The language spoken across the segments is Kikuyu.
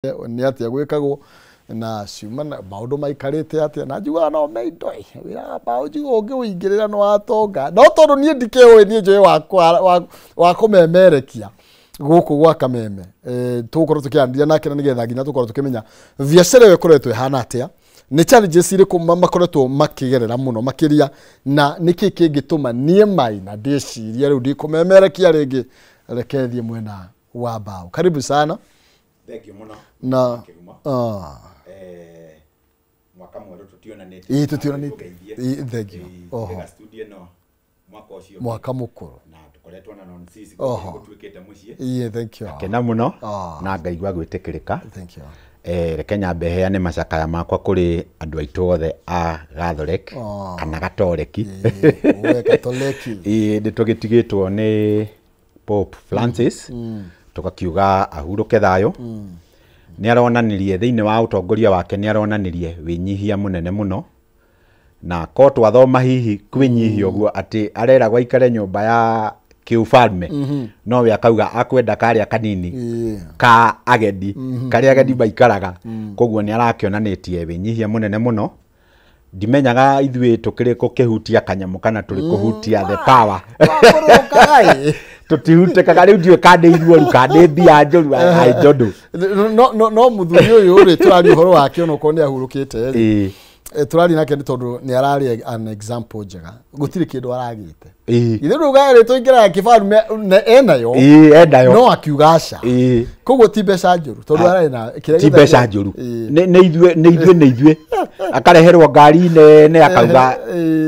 Nĩ atĩa gwĩkagwo na ciuma na maũndũ maikarĩte atĩa, na njiguaga no meindo wĩra wa mbaũ, njiguaga ũngĩũingĩrĩra nĩ watonga, no tondũ niĩ ndikĩũĩ, niĩ njũĩ wa kũmemerekia gũkũ gwa Kameme, tũgũkorwo tũkĩaranĩria nake na nĩgetha nginya tũkorwo tũkĩmenya biacara ĩyo ĩkoretwo ĩhana atĩa, nĩ challenges irĩkũ makoretwo makĩgerera mũno makĩria, na nĩkĩ kĩngĩtũma niĩ mai na ndĩcirie rĩu ndikũmemerekia rĩngĩ, reke thiĩ mwena wa mbaũ. Karibu sana. Thank you mũno. Na Kĩgumo. Mwaka mwerũ tũtionanĩte. Ĩĩ, tũtionanĩte. Tũgeithie. Ĩĩ, thank you. Ĩĩ, Oho. Tũgeka studio ĩno mwaka ũcio ũngĩ. Mwaka mũkũrũ. Na tũkoretwo na non sisi gũtuĩkĩte mũciĩ. Ĩĩ, thank you. Kena mũno na ngaigua gwĩtĩkĩrĩka. Thank you. Reke nyambe heane macakaya makwa kũrĩ andũ aitũ othe a Gathorek kana Gatoreki. Ĩĩ, we Katoleki. Ĩĩ, nĩ tũgĩtigĩtwo nĩ Pope Francis, tũgakiuga ahurũke thayũ. Nĩ aronanirie thĩinĩ wa ũtongoria wake, nĩ aronanirie wĩnyihia mũnene mũno, na ko twathoma hihi kwĩnyihia ũguo atĩ areragwo aikare nyũmba ya kĩũfalme, nowe akauga akwenda karĩa kanini ka ageni, karĩa ageni maikaraga. Koguo nĩ arakĩonanĩtie wĩnyihia mũnene mũno. Ndimenyaga ithuĩ tũkĩrĩ kũkĩhutia kanyamũ kana tũrĩ kũhutia the power. Twakũrũkaga ĩ. Tũtihutĩkaga rĩu, ndiũĩ kana nĩ iruoru kana nĩ mbia njũru, I don't know. No mũthuri ũyũ rĩ, tũraria ũhoro wake onokorwo nĩ ahurũkĩte rĩ, tũraria nake nĩ tondũ nĩ ararĩ an example njega, gũtirĩ kĩndũ aragĩte. Ithuĩ rĩu rĩ tũingĩraga kĩbarume na enayo. Ĩĩ, endayo. No akiuga aca. Koguo ti mbeca njũru tondũ ararĩ na kĩrĩa Ti gĩothe mbeca njũru. Nĩ ithuĩ, nĩ ithuĩ, nĩ ithuĩ akareherwo ngari nene akauga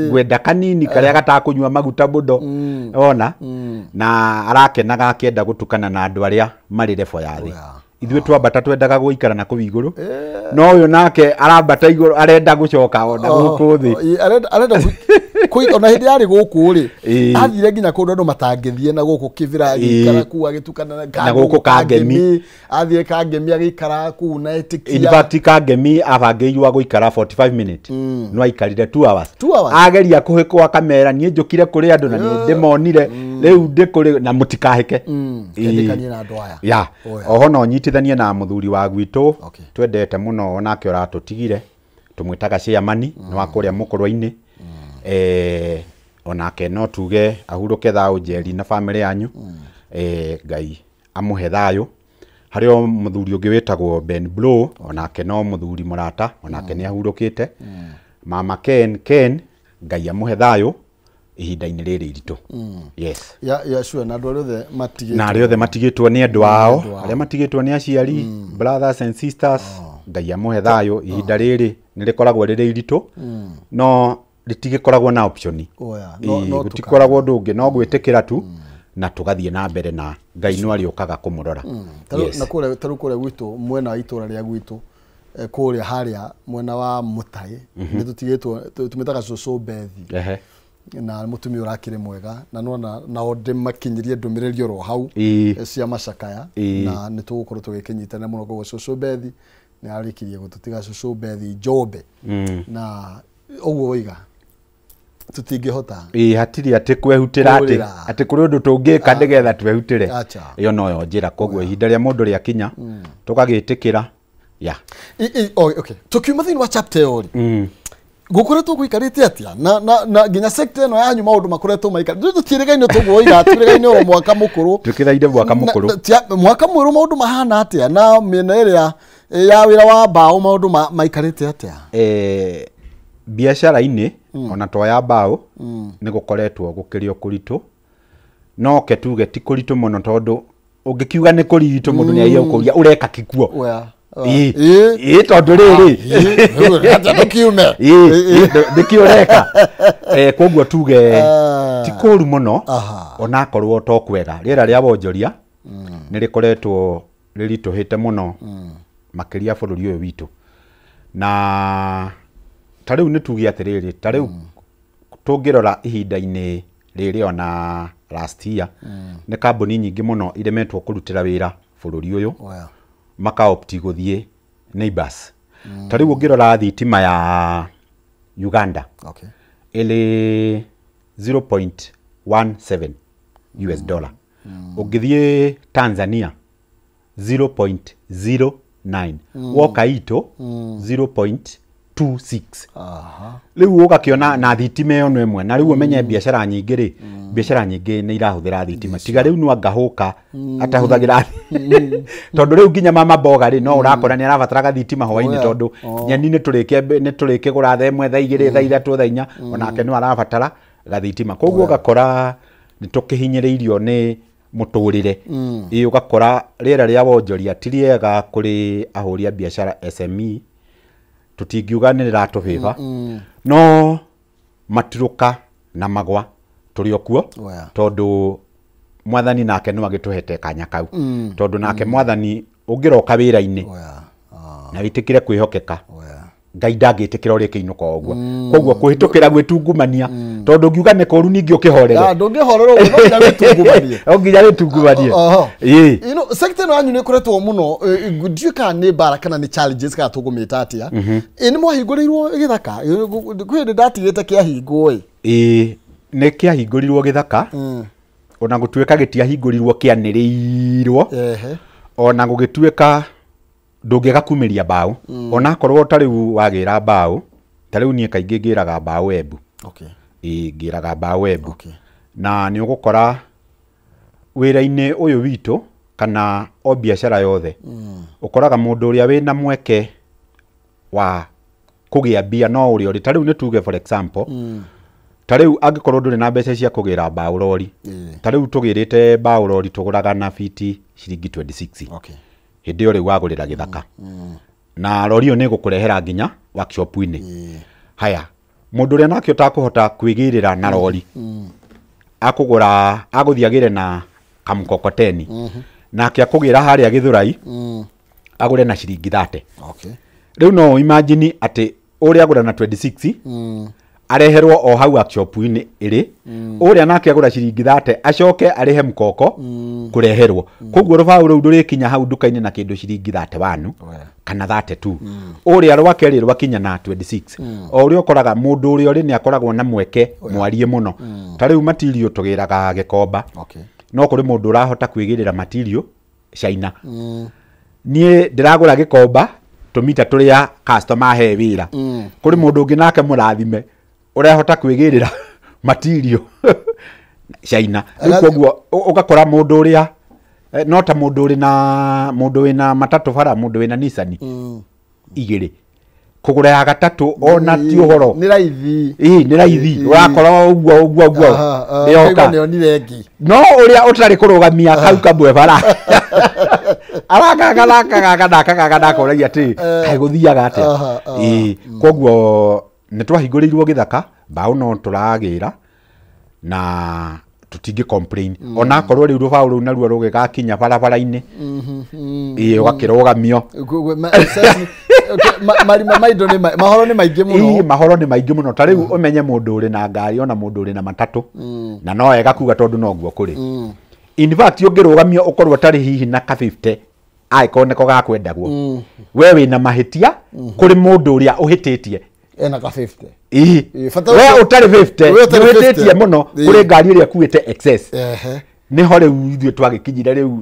ngwenda kanini karĩa gatakũnyua maguta mũno ona na arakenaga akĩenda gũtukana na andũ arĩa marĩ level ya thĩ. Ithuĩ twambata twendaga gũikara na kũu igũrũ, no ũyũ nake arambata igũrũ arenda gũcoka ona gũkũ thĩ. Arenda ona hĩndĩ yarĩ gũkũ rĩ, athire nginya kũndũ andũ matangĩthiĩ na gũkũ Kĩbĩra, agĩikara kũu agĩtukana Na gũkũ Kangemi. Athiĩ Kangemi agĩikara kũu na In ĩtĩkia. fact, Kangemi abangĩirwo gũikara 45 minutes, no aikarire 2 hours. 2 hours. Ageria kũhĩkwo akamera niĩ njũkire kũrĩ andũ na nĩ ndĩmonire rĩu ndĩ kũrĩ na mũtikahĩke. Kendekanie na andũ aya. Ya. Oya. Oho no nyitithanie na mũthuri wa gwitũ twendete mũno, onake ũratũtigire, tũmwĩtaga chairman, nĩ wa kũrĩa mũkũrwa-inĩ. Onake no tuge ahurũke thayũ, Njeri na bamĩrĩ yanyu. Ngai amũhe thayũ. Harĩ o mũthuri ũngĩ wĩtagwo Ben Blow, onake no mũthuri mũrata, onake nĩ ahurũkĩte. Mama Ken, Ken, Ngai amũhe thayũ ihinda-inĩ rĩrĩ iritũ. Yes. Ya, sure, na andũ arĩa othe matigĩtwo. Na arĩa othe matigĩtwo nĩ andũ ao, Andũ ao. Arĩa matigĩtwo nĩ aciari, brothers and sisters, Ngai amũhe thayũ. Ihinda rĩrĩ nĩ rĩkoragwo rĩrĩ iritũ, no rĩtigĩkoragwo na option. Oya, Ĩĩ, no gũtikoragwo ũndũ ũngĩ no gwĩtĩkĩra tu na tũgathiĩ na mbere, na Ngai no arĩũkaga kũmũrora. Yes. Na kũrĩa tarĩu kũrĩa gwitũ mwena wa itũra rĩa gwitũ, kũrĩa harĩa mwena wa Mũtaĩ, nĩ tũtigĩtwo tũmĩtaga cũcũ Bethi. Na mũtumia ũrakĩrĩ mwega na nona nao ndĩmakinyĩrie ndũmĩrĩri oro hau cia macakaya. Na nĩ tũgũkorwo tũgĩkĩnyitanĩra mũno. Koguo cũcũ Bethi nĩ arĩkirie gũtũtiga, cũcũ Bethi Njombe, na ũguo waiga tũtingĩhota. Ĩĩ, hatirĩ atĩ kwehutĩra atĩ Kũrĩra. Atĩ kũrĩ ũndũ tũngĩka nĩgetha twehutĩre. Acha. Ĩyo noyo njĩra. Koguo ihinda rĩa mũndũ rĩakinya tũgagĩtĩkĩra ya. Okay, tukiuma thĩinĩ wa chapter ĩyo rĩ, gũkoretwo gũikarĩte atĩa na nginya sector ĩno yanyu, maũndũ makoretwo maikarĩte? Tũtiĩrĩgaine tũguo oiga, tũrĩgaine o mwaka mũkũrũ. Tũkĩraire mwaka mũkũrũ. Mwaka mwerũ maũndũ mahana atĩa, na mĩena ĩrĩa ya wĩra wa mbaũ maũndũ maikarĩte atĩa? Biacara-inĩ ona to ya mbaũ nĩ gũkoretwo gũkĩrĩ o kũritũ, no ke tuge ti kũritũ mũno, tondũ ũngĩkiuga nĩ kũritũ mũndũ nĩ agiye gũkũria ũreka kĩkuo. Oya. Ĩĩ. Ĩĩ, tondũ rĩrĩ Ndũkiume. Ĩĩ, nĩkĩ ũreka? Koguo tuge ti kũru mũno, onakorwo to kwega. Rĩera rĩa wonjoria nĩ rĩkoretwo rĩritũhĩte mũno makĩria bũrũri ũyũ witũ, na ta rĩu nĩ tuge atĩrĩrĩ, ta rĩu tũngĩrora ihinda-inĩ rĩrĩ ona last year, nĩ kambuni nyingĩ mũno iremetwo kũrutĩra wĩra bũrũri ũyũ, makaopti gũthiĩ neighbors. Ta rĩu ũngĩrora thitima ya Uganda ĩrĩ 0.17 US dollar, ũngĩthiĩ Tanzania 0.0 0.9 woka itũ 0.26. Rĩu ũgakĩona na thitima ĩyo no ĩmwe, na rĩu ũmenye biacara nyingĩ rĩ, biacara nyingĩ nĩ irahũthĩra thitima, tiga rĩu no angahũka atahũthagĩra, tondũ rĩu nginya mama mboga rĩ, no ũrakora nĩ arabataraga thitima hwaĩ-inĩ, tondũ nyeni nĩ tũrĩkĩgũra thaa 1, thaa 2, thaa 3, thaa 4, onake no arabatara gathitima. Koguo ũgakora nĩ tũkĩhinyĩrĩirio nĩ mũtũrĩre. Ĩ ũgakora rĩera rĩa wonjoria ti rĩega kũrĩ ahũri a biacara SME, tũtingiuga nĩ rĩratũbĩba, no matirũka na magwa tũrĩ o kuo, tondũ mwathani nake no agĩtũhete kanya kau, tondũ nake mwathani ũngĩroka wĩra-inĩ na wĩtĩkĩre kwĩhokeka, Ngai ndangĩtĩkĩra ũrĩkĩinũka o ũguo. Koguo kũhĩtũkĩra gwĩtungumania, tondũ ũngiuga nĩ kũũru ningĩ ũkĩhorere, ndũngĩhorera ũguo, no nginya wĩtungumanie. No nginya wĩtungumanie. Ĩĩ. You know, sector ĩno yanyu nĩ ĩkoretwo mũno, ndiũĩ kana nĩ mbara kana nĩ challenges kana tũkũmĩta atĩa. Ĩ nĩ mwahingũrĩirwo gĩthaka? Kwĩ hĩndĩ ndatigĩte kĩahingwo ĩ. Ĩĩ, nĩ kĩahingũrirwo gĩthaka, ona gũtuĩka gĩtiahingũrirwo kĩanĩrĩirwo, ona gũgĩtuĩka ndũngĩaga kumĩria mbaũ, onakorwo ta rĩu wagĩra mbaũ, ta rĩu niĩ kaingĩ ngĩraga mbaũ Embu. Ĩĩ, ngĩraga mbaũ Embu. Na nĩ ũgũkora wĩra-inĩ ũyũ witũ kana o biacara yothe, ũkoraga mũndũ ũrĩa wĩna mweke wa kũgĩa mbia no ũrĩa ũrĩ. Ta rĩu nĩ tuge for example, ta rĩu angĩkorwo ndũrĩ na mbeca cia kũgĩra mbaũ rori, ta rĩu tũgĩrĩte mbaũ rori tũgũraga na fiti ciringi 26. Hĩndĩ ĩyo rĩu wagũrĩra gĩthaka, na rori ĩyo nĩ ĩgũkũrehera nginya workshop-inĩ. Haya, mũndũ ũrĩa nake ũtakũhota kwĩgĩrĩra na rori, akũgũra, agũthiĩ agĩre na kamkokoteni, nake akũgĩra harĩa Gĩthũrai, agũre na ciringi 30. Rĩu no imagine atĩ ũrĩa agũra na 26, areherwo o hau workshop-inĩ ĩrĩ, ũrĩa nake agũra ciringi 30, acoke arĩhe mkoko kũreherwo. Koguo rũbaũ rũu ndũrĩkinya hau nduka-inĩ na kĩndũ ciringi 31 kana 32. Ũrĩa rwake rĩ rwakinya na 26. O ũrĩa ũkoraga mũndũ ũrĩa ũrĩ nĩ akoragwo na mweke mwarie mũno. Ta rĩu material tũgĩraga Gĩkomba. No kũrĩ mũndũ ũrahota kwĩgĩrĩra material China. Niĩ ndĩragũra Gĩkomba tũmita tũrĩa customer he wĩra. Kũrĩ mũndũ ũngĩ nake mũrathime ũrahota kwĩgĩrĩra material China. Rĩu koguo ũgakora mũndũ ũrĩa no ta mũndũ ũrĩ na mũndũ wĩna matatũ bara, mũndũ wĩna Nissan igĩrĩ, kũgũra ya gatatũ ona ti ũhoro, nĩ raithi. Ĩĩ, nĩ raithi, ũrakora ũguo ũguo ũguo nĩyoka. No ũrĩa ũtarĩ kũrũgamia kau kamwe bara arakagarakagaga nakoragia atĩ kaĩ gũthiaga atĩa. Ĩĩ, koguo nĩ twahingũrĩirwo gĩthaka, mbaũ no tũragĩra na tũtingĩ complain, onakorwo rĩu rũbaũ rũu naruo rũgĩgakinya barabara-inĩ, ĩĩ, ũgakĩrũgamio. Marima ma indo nĩ mahoro nĩ maingĩ mũno. Ĩĩ, mahoro nĩ maingĩ mũno. Ta rĩu ũmenye mũndũ ũrĩ na ngari ona mũndũ ũrĩ na matatũ, na no wega kuga tondũ noguo kũrĩ. In fact ũngĩrũgamio ũkorwo ũtarĩ hihi na ka 50, angĩkorwo nĩko gakwendagwo, we wĩna mahĩtia kũrĩ mũndũ ũrĩa ũhĩtĩtie ena ka 50. Ĩĩ, we ũtarĩ 50, nĩ ũhĩtĩtie mũno kũrĩ ngari ĩrĩa ĩkuĩte excess. Nĩho rĩu ithuĩ twagĩkinyire rĩu,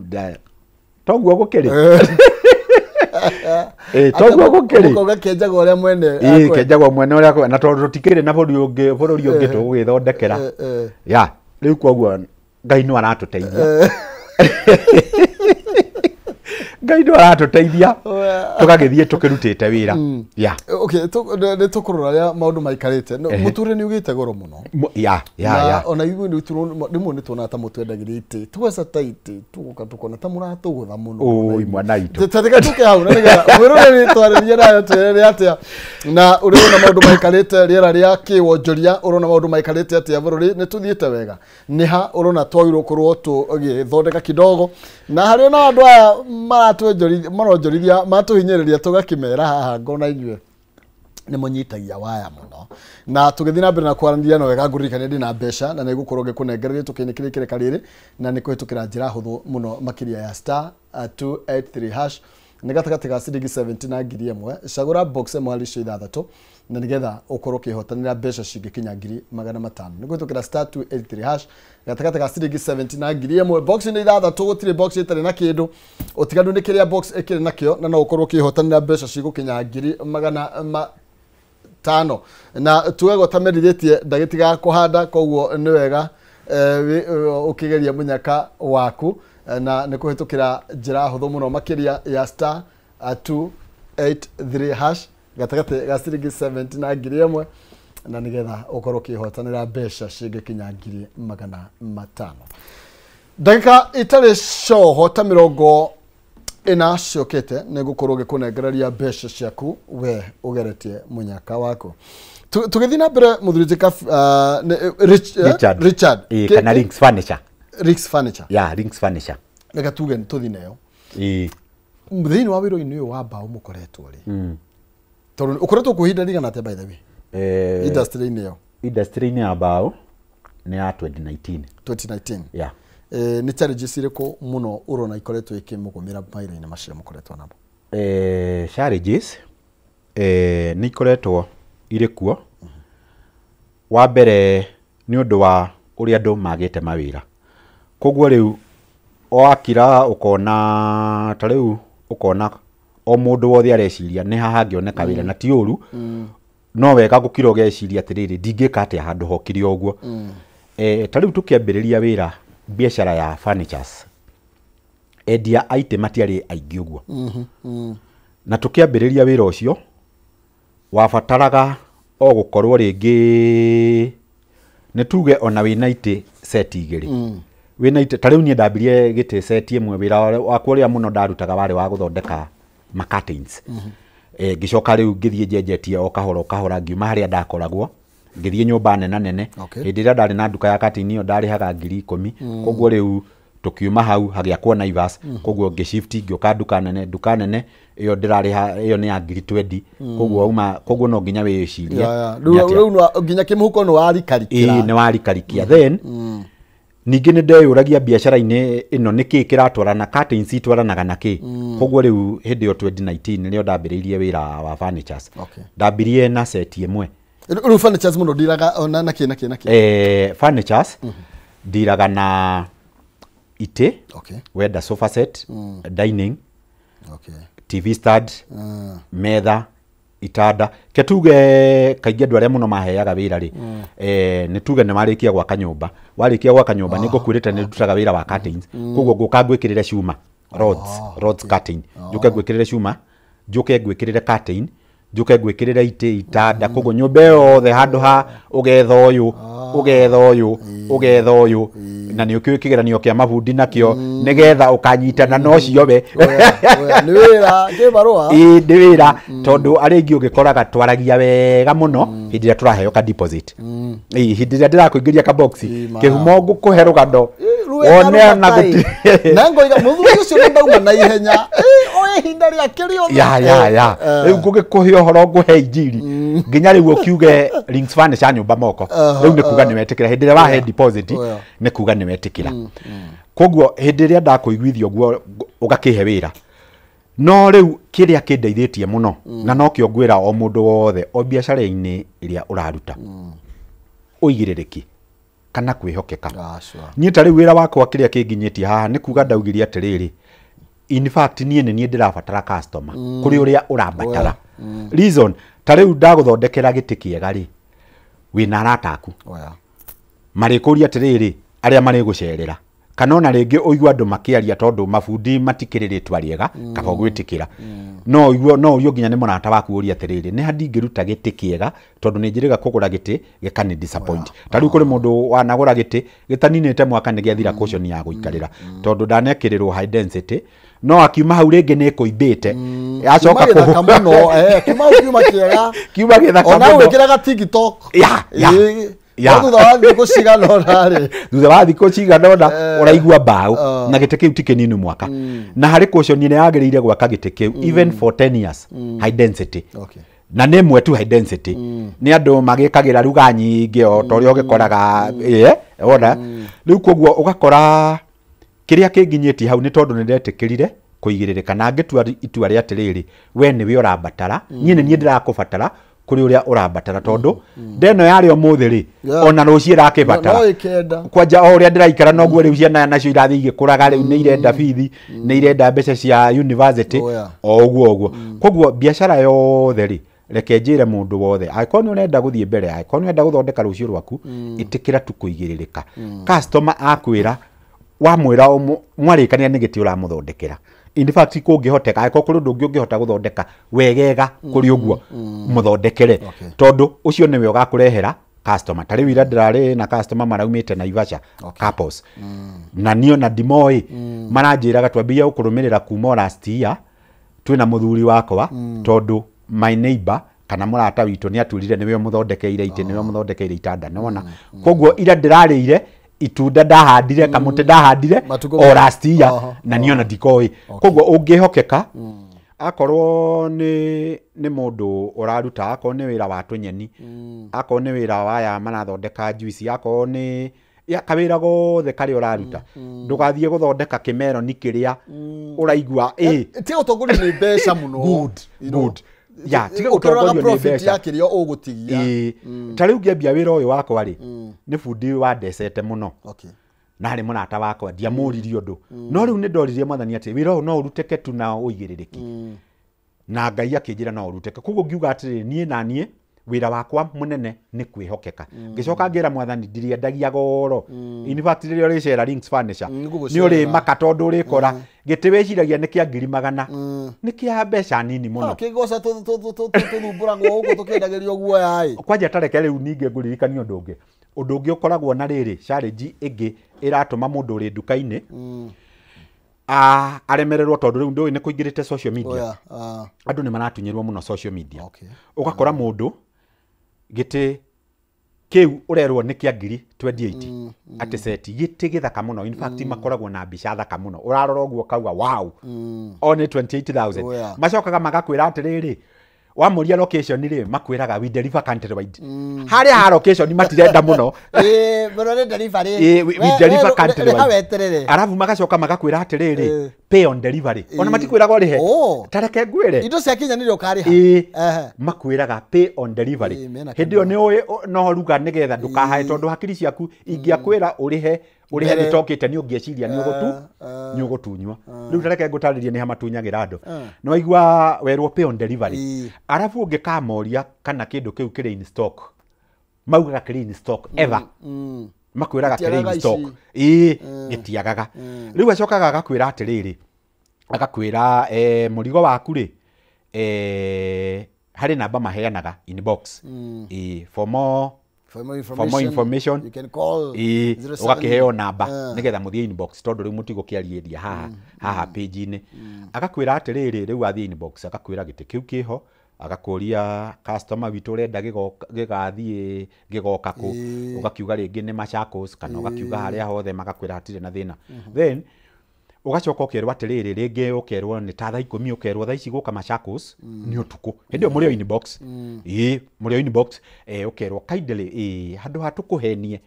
toguo gũkĩrĩ. Toguo gũkĩrĩ. Ũkauga kĩenjagwo ũrĩa mwene. Ĩĩ, kĩenjagwo mwene ũrĩa, na tondũ tũtikĩrĩ na bũrũri ũngĩ tũgũgĩthondekera. Ya, rĩu koguo Ngai no aratũteithia. Ngai no aratũteithia tũgagĩthiĩ tũkĩrutĩte wĩra. Ya. Okay, nĩ tũkũrora ũrĩa maũndũ maikarĩte. Mũtũrĩre nĩ ũgĩte goro mũno. Ya, ya, ya. Ona ithuĩ rĩmwe nĩ tuonaga ta mũtwendagĩria itĩ, tũgeca ta itĩ, tũgoka tũkona ta mũratũgũtha mũno. Ũi mwana witũ. Tareka tũke hau na nĩgetha mwĩroreri twarĩrie nayo twĩrere atĩa na ũrĩa ũrona maũndũ maikarĩte, rĩera rĩa kĩwonjoria, ũrona maũndũ maikarĩte atĩa bũrũri, nĩ tũthiĩte wega, nĩ ha ũrona twagĩrĩirwo kũrwo tũgĩthondeka kidogo, na harĩ na andũ aya maronjorithia matũhinyĩrĩria tũgakĩmera haha ngona inyuĩ nĩ mũnyitagia waya mũno. Na tũgĩthiĩ na mbere na kwaranĩria no wega ngũririkanie ndĩna mbeca na nĩ ngũkorwo ngĩkũnengereria tũkĩinĩ kĩrĩa kĩreka rĩrĩ, na nĩ kũhĩtũkĩra njĩra hũthũ mũno makĩria ya star 283 hash. Nĩ gatagatĩ ga ciringi 70 na 1000. Cagũra box ĩmwe harĩ icio ithathatũ na nĩgetha ũkorwo ũkĩhotanĩra mbeca cingĩkinya 500,000. Nĩ kũhĩtũkĩra star 283 hash gatagatĩ ga ciringi 70 na 1000. Box nĩ ithathatũ, gũtirĩ box ĩtarĩ na kĩndũ. Ũtiganu nĩ kĩrĩa box ĩkĩrĩ nakĩo, na no ũkorwo ũkĩhotanĩra mbeca cigũkinya 500,000. Na tuge tamerithĩtie ndagĩtigaga kũhanda, koguo nĩ wega ũkĩgeria mũnyaka waku, na nĩ kũhĩtũkĩra njĩra hũthũ mũno makĩria ya star 283 hash gatagatĩ ga ciringi 70 na 1000, na nĩgetha ũkorwo ũkĩhotanĩra mbeca cingĩkinya 500,000. Ndagĩka itarĩ coho ta 40 ciũkĩte nĩ ngũkorwo ngĩkũnengereria mbeca ciaku we ũgeretie mũnyaka waku. Tũgĩthiĩ na mbere mũthuri Richard. Richard. Kana Links Furniture. Links Furniture. Yeah, Links Furniture. Reke tuge tũthiĩ nayo. Thĩinĩ wa wĩra-inĩ ũyũ wa mbaũ mũkoretwo rĩ, tondũ ũkoretwo kuo ihinda rĩigana atĩa by the way? Industry-inĩ ĩyo. Industry-inĩ ya mbaũ nĩ ya 2019. 2019. Yeah. Nĩ challenges irĩkũ mũno ũrona ikoretwo ikĩmũgũmĩra mawĩra-inĩ macio mũkoretwo namo? Challenges nĩ ikoretwo irĩ kuo. Wa mbere nĩ ũndũ wa ũrĩa andũ magĩte mawĩra. Koguo rĩu wakira ũkona ta rĩu ũkona o mũndũ wothe areciria nĩ haha hangĩoneka wĩra, na ti ũru, no wega gũkira ũgeciria atĩrĩrĩ, ndingĩka atĩa handũ hokire ũguo. Ta rĩu tũkĩambĩrĩria wĩra biacara ya furnitures, endia a itĩ matiarĩ aingĩ ũguo. Na tũkĩambĩrĩria wĩra ũcio wabataraga o gũkorwo rĩngĩ nĩ tuge ona wĩna itĩ seti igĩrĩ. Wĩna itĩ ta rĩu niĩ ndambirie gĩtĩ seti ĩmwe, wĩra wakwa ũrĩa mũno ndarutaga warĩ wa gũthondeka ma curtains. Ngĩcoka rĩu ngĩthiĩ njenjetie o kahora o kahora, ngiuma harĩa ndakoragwo ngĩthiĩ nyũmba nene nene. Hĩndĩ ĩrĩa ndarĩ na nduka ya curtain ĩyo ndarĩhaga 10,000. Koguo rĩu tũkiuma hau hagĩakwo Naivas, koguo ngĩshift ngĩũka nduka nene. Nduka nene ĩyo ndĩrarĩha ĩyo nĩ ya 20,000. Koguo uma, koguo no nginya wĩcirie rĩu nginya kĩmũhuko nĩ warikarikia. Ĩĩ, nĩ warikarikia. Then ningĩ nĩ ndeyũragia biacara-inĩ ĩno nĩkĩ kĩratwarana, curtains itwaranaga na kĩ. Koguo rĩu hĩndĩ ĩyo 2019 nĩrĩo ndambĩrĩirie wĩra wa furnitures. Ndambirie na set ĩmwe. Rĩu furnitures mũno ndiraga na kĩ na kĩ na kĩ? Furnitures ndiraga na itĩ, wenda sofa set, dining, TV stand, metha, itanda. Ke tuge kaingĩ andũ arĩa mũno maheaga wĩra rĩ, nĩ tuge nĩ warĩkia gwaka nyũmba. Warĩkia gwaka nyũmba nĩ ngũkwĩrĩte nĩ ndutaga wĩra wa curtains. Koguo ngũka ngwĩkĩrĩre cuma, rods curtain. Njũke ngwĩkĩrĩre cuma, njũke ngwĩkĩrĩre curtain, njũke ngwĩkĩrĩre itĩ, itanda. Koguo nyũmba yothe handũ ha ũgetha ũyũ, ũgetha ũyũ, ũgetha ũyũ, na nĩ ũkĩũĩ kĩgeranio kĩa mabundi nakĩo nĩgetha ũkanyitana na ũcio we. Nĩ wĩra kĩbarũa. Ĩĩ nĩ wĩra, tondũ arĩa aingĩ ũgĩkoraga twaragia wega mũno hĩndĩ ĩrĩa tũraheo ka deposit. Ĩĩ, hĩndĩ ĩrĩa ndĩrakũingĩria ka box kĩhumo ngũkũhe rũgano wone na gũtirĩ. Na ngoiga mũthuri ũcio nĩ ndauma na ihenya. Oe ihinda rĩake rĩothe. Ya. Rĩu ngũgĩkũhe ũhoro, ngũhe injiri nginya rĩu ũkiuge Links Furniture nyũmba moko. Rĩu nĩ kuga nĩ wetĩkĩra. Hĩndĩ ĩrĩa wahe deposit nĩ kuga nĩ wetĩkĩra. Koguo hĩndĩ ĩrĩa ndakũiguithia ũguo ũgakĩhe wĩra. No rĩu kĩrĩa kĩndeithĩtie mũno, na nokĩo ngwĩra o mũndũ wothe o biacara-inĩ ĩrĩa ũraruta, ũigĩrĩrĩki kana kwĩhokeka. Niĩ ta rĩu wĩra wakwa kĩrĩa kĩnginyĩtie haha nĩ kuga ndaugirie atĩrĩrĩ, in fact niĩ nĩ niĩ ndĩrabatara customer kũrĩ ũrĩa ũrambatara. Reason ta rĩu ndagũthondekera gĩtĩ kĩega rĩ, wĩna arata aku marĩkũria atĩrĩrĩ, arĩa marĩgũcerera, kana ona rĩngĩ ũigua andũ makĩaria tondũ mabundi matikĩrĩ rĩtwa rĩega, kaba ũgwĩtĩkĩra. No ũigue, no ũrio nginya nĩ mũrata waku ũrie atĩrĩrĩ, nĩ ha ndingĩruta gĩtĩ kĩega tondũ nĩ njĩrĩga kũgũra gĩtĩ gĩkani disappoint. Ta rĩu kũrĩ mũndũ wanagũra gĩtĩ gĩtaninĩte mwaka nĩ gĩathira caution ya gũikarĩra, tondũ ndanekĩrĩrwo high density, no akiuma hau rĩngĩ nĩ ĩkũimbĩte. Acoka kũhũka mũno, kiuma kĩega, kiuma gĩthaka mũno. Ona wĩkĩraga TikTok. Ya. Thutha wa thikũ cigana ũna rĩ, thutha wa thikũ cigana ũna ũraigua mbaũ na gĩtĩ kĩu ti kĩnini mwaka. Na harĩ caution nĩ yagĩrĩire gwaka gĩtĩ kĩu even for 10 years high density. Na nĩ ĩmwe tu high density. Nĩ andũ magĩkagĩra ruga nyingĩ o ta ũrĩa ũgĩkoraga, wona. Rĩu koguo ũgakora kĩrĩa kĩnginyĩtie hau nĩ tondũ nĩ ndetĩkĩrire kũigĩrĩrĩka na angĩtua itua rĩa atĩrĩrĩ we nĩwe ũrambatara niĩ nĩ niĩ ndĩrakũbatara kũrĩ ũrĩa ũrambatara tondũ ndeno yarĩ ũmũthĩ rĩ ona rũciũ ĩrakĩbatara kwanja o ũrĩa ndĩraikara noguo rĩu ciana nacio irathiĩ igĩkũraga rĩu nĩ irenda bithi nĩ irenda mbeca cia university o ũguo ũguo koguo biacara yothe rĩ reke njĩre mũndũ wothe angĩkorwo nĩ ũrenda gũthiĩ mbere angĩkorwo nĩ ũrenda gũthondeka rũciũ rwaku ĩtĩkĩra tu kũigĩrĩrĩka customer akwĩra wamwĩra mwarĩkania nĩ gĩtĩ ũramũthondekera in fact kũngĩhoteka angĩkorwo kũrĩ ũndũ ũngĩ ũngĩhota gũthondeka wegega kũrĩ ũguo mũthondekere tondũ ũcio nĩwe ũgakũrehera customer ta rĩu ira ndĩrarĩ na customer maraumĩte Naivasha couples na niĩ ona ndimoĩ maranjĩraga twambia gũkũrũmĩrĩra kuma last year twĩna mũthuri wakwa tondũ my neighbor kana mũrata witũ nĩ atwĩrire nĩwe ũmũthondekeire itĩ nĩwe ũmũthondekeire itanda nĩwona koguo ira ndĩrarĩire itunda ndahandire kamũtĩ ndahandire o last year na niĩ ona ndikoĩ koguo ũngĩhokeka akorwo nĩ mũndũ ũraruta akorwo nĩ wĩra wa tũnyeni akorwo nĩ wĩra waya marathondeka juice akorwo nĩ kawĩra gothe karĩa ũraruta ndũgathiĩ gũthondeka kĩmeroni kĩrĩa ũraigua tiga gũtongorio nĩ mbeca mũno good good ya tiga gũtongorio nĩ mbeca kĩrĩa ũgũtigia ta rĩu ngĩambia wĩra ũyũ wakwa rĩ nĩ bundi wandecete mũno na arĩ mũrata wakwa ndiamũririe ũndũ no rĩu nĩ ndoririe mwathani atĩ wĩra ũyũ no ũrutĩke tu na ũigĩrĩrĩki na Ngai akĩnjĩra no ũrutĩke koguo ngiuga atĩrĩrĩ niĩ na niĩ wĩra wakwa mũnene nĩ kwĩhokeka ngĩcoka ngĩra mwathani ndiriendagia goro in fact rĩrĩa ũrĩcera Links Furniture nĩ ũrĩmaka tondũ ũrĩkora gĩtĩ wĩciragia nĩ kĩa 100,000 nĩ kĩa mbeca nini mũno kĩgoca tũthumbũragwo ũguo tũkĩendagĩrio guoya ĩ kwanja tareke rĩu ningĩ ngũririkanie ũndũ ũngĩ ũndũ ũngĩ ũkoragwo na rĩrĩ challenge ĩngĩ ĩratũma mũndũ ũrĩ nduka-inĩ aremererwo tondũ rĩu ndũĩ nĩ kũingĩrĩte social media andũ nĩ maratunyĩrwo mũno social media ũgakora mũndũ gĩtĩ kĩu ũrerwo nĩ kĩa 28,000 atĩ seti gĩtĩ gĩthaka mũno in fact makoragwo na mbica thaka mũno ũrarora ũguo ũkauga wow o nĩ 28,000 macokaga magakwĩra atĩrĩrĩ wamũria location rĩ makwĩraga we deliver countrywide harĩa ha location matirenda mũno we deliver countrywide arabu magacoka magakwĩra atĩrĩrĩ pay on delivery ona matikwĩraga ũrĩhe tareke ngwĩre indo ciakinya nĩrĩo ũkarĩha makwĩraga pay on delivery hĩndĩ ĩyo nĩ ũĩ no ruga nĩgetha ndũkahae tondũ hakiri ciaku ingĩakwĩra ũrĩhe ũrĩhe nĩtokĩte nĩ ũngĩeciria nĩ ũgũtunywa rĩu tareke ngũtarĩrie nĩ ha matunyagĩra andũ nĩ waigua werwo pay on delivery arabu ũngĩkamoria kana kĩndũ kĩu kĩrĩ in stock maugaga kĩrĩ in stock ever makwĩraga kĩrĩ in stock ĩĩ gĩtiagaga rĩu acokaga agakwĩra atĩrĩrĩ agakwĩra mũrigo waku rĩ harĩ namba maheanaga inbox for more information you can call ũgakĩheo namba nĩgetha mũthiĩ inbox tondũ rĩu mũtigũkĩarĩria haha page-inĩ agakwĩra atĩrĩrĩ rĩu athiĩ inbox agakwĩra gĩtĩ kĩu kĩho agakũria customer witũ ũrenda gĩgathiĩ gĩgoka kũ ũgakiuga rĩngĩ nĩ Machakos kana ũgakiuga harĩa hothe magakwĩra hatirĩ na thĩna then ũgacoka ũkerwo atĩrĩrĩ rĩngĩ ũkerwo nĩ ta thaa 10 ũkerwo thaa ici gũka Machakos nĩ ũtukũ hĩndĩ ĩyo mũrĩ o inbox ĩĩ mũrĩ o inbox ũkerwo kindly ĩĩ handũ ha tũkũhenie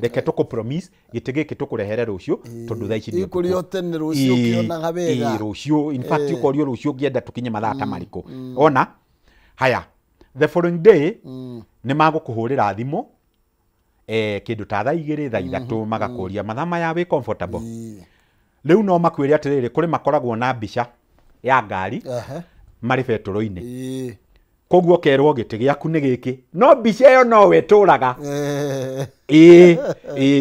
reke tũkũ promise gĩtĩ gĩkĩ tũkũrehere rũciũ tondũ thaa ici nĩ ũtukũ tene rũciũ ũkĩonaga wega rũciũ in fact ũkorio rũciũ ũngĩenda tũkinye mathaa ta marĩkũ ona haya the following day nĩ magũkũhũrĩra thimũ kĩndũ ta thaa 2 thaa 3 magakũria mathaa maya wĩ comfortable rĩu no makwĩre atĩrĩrĩ kũrĩ makoragwo na mbica ya ngari marĩ betũrũ-inĩ koguo ũkerwo gĩtĩ gĩaku nĩ gĩkĩ no mbica ĩyo no wetũraga ĩĩ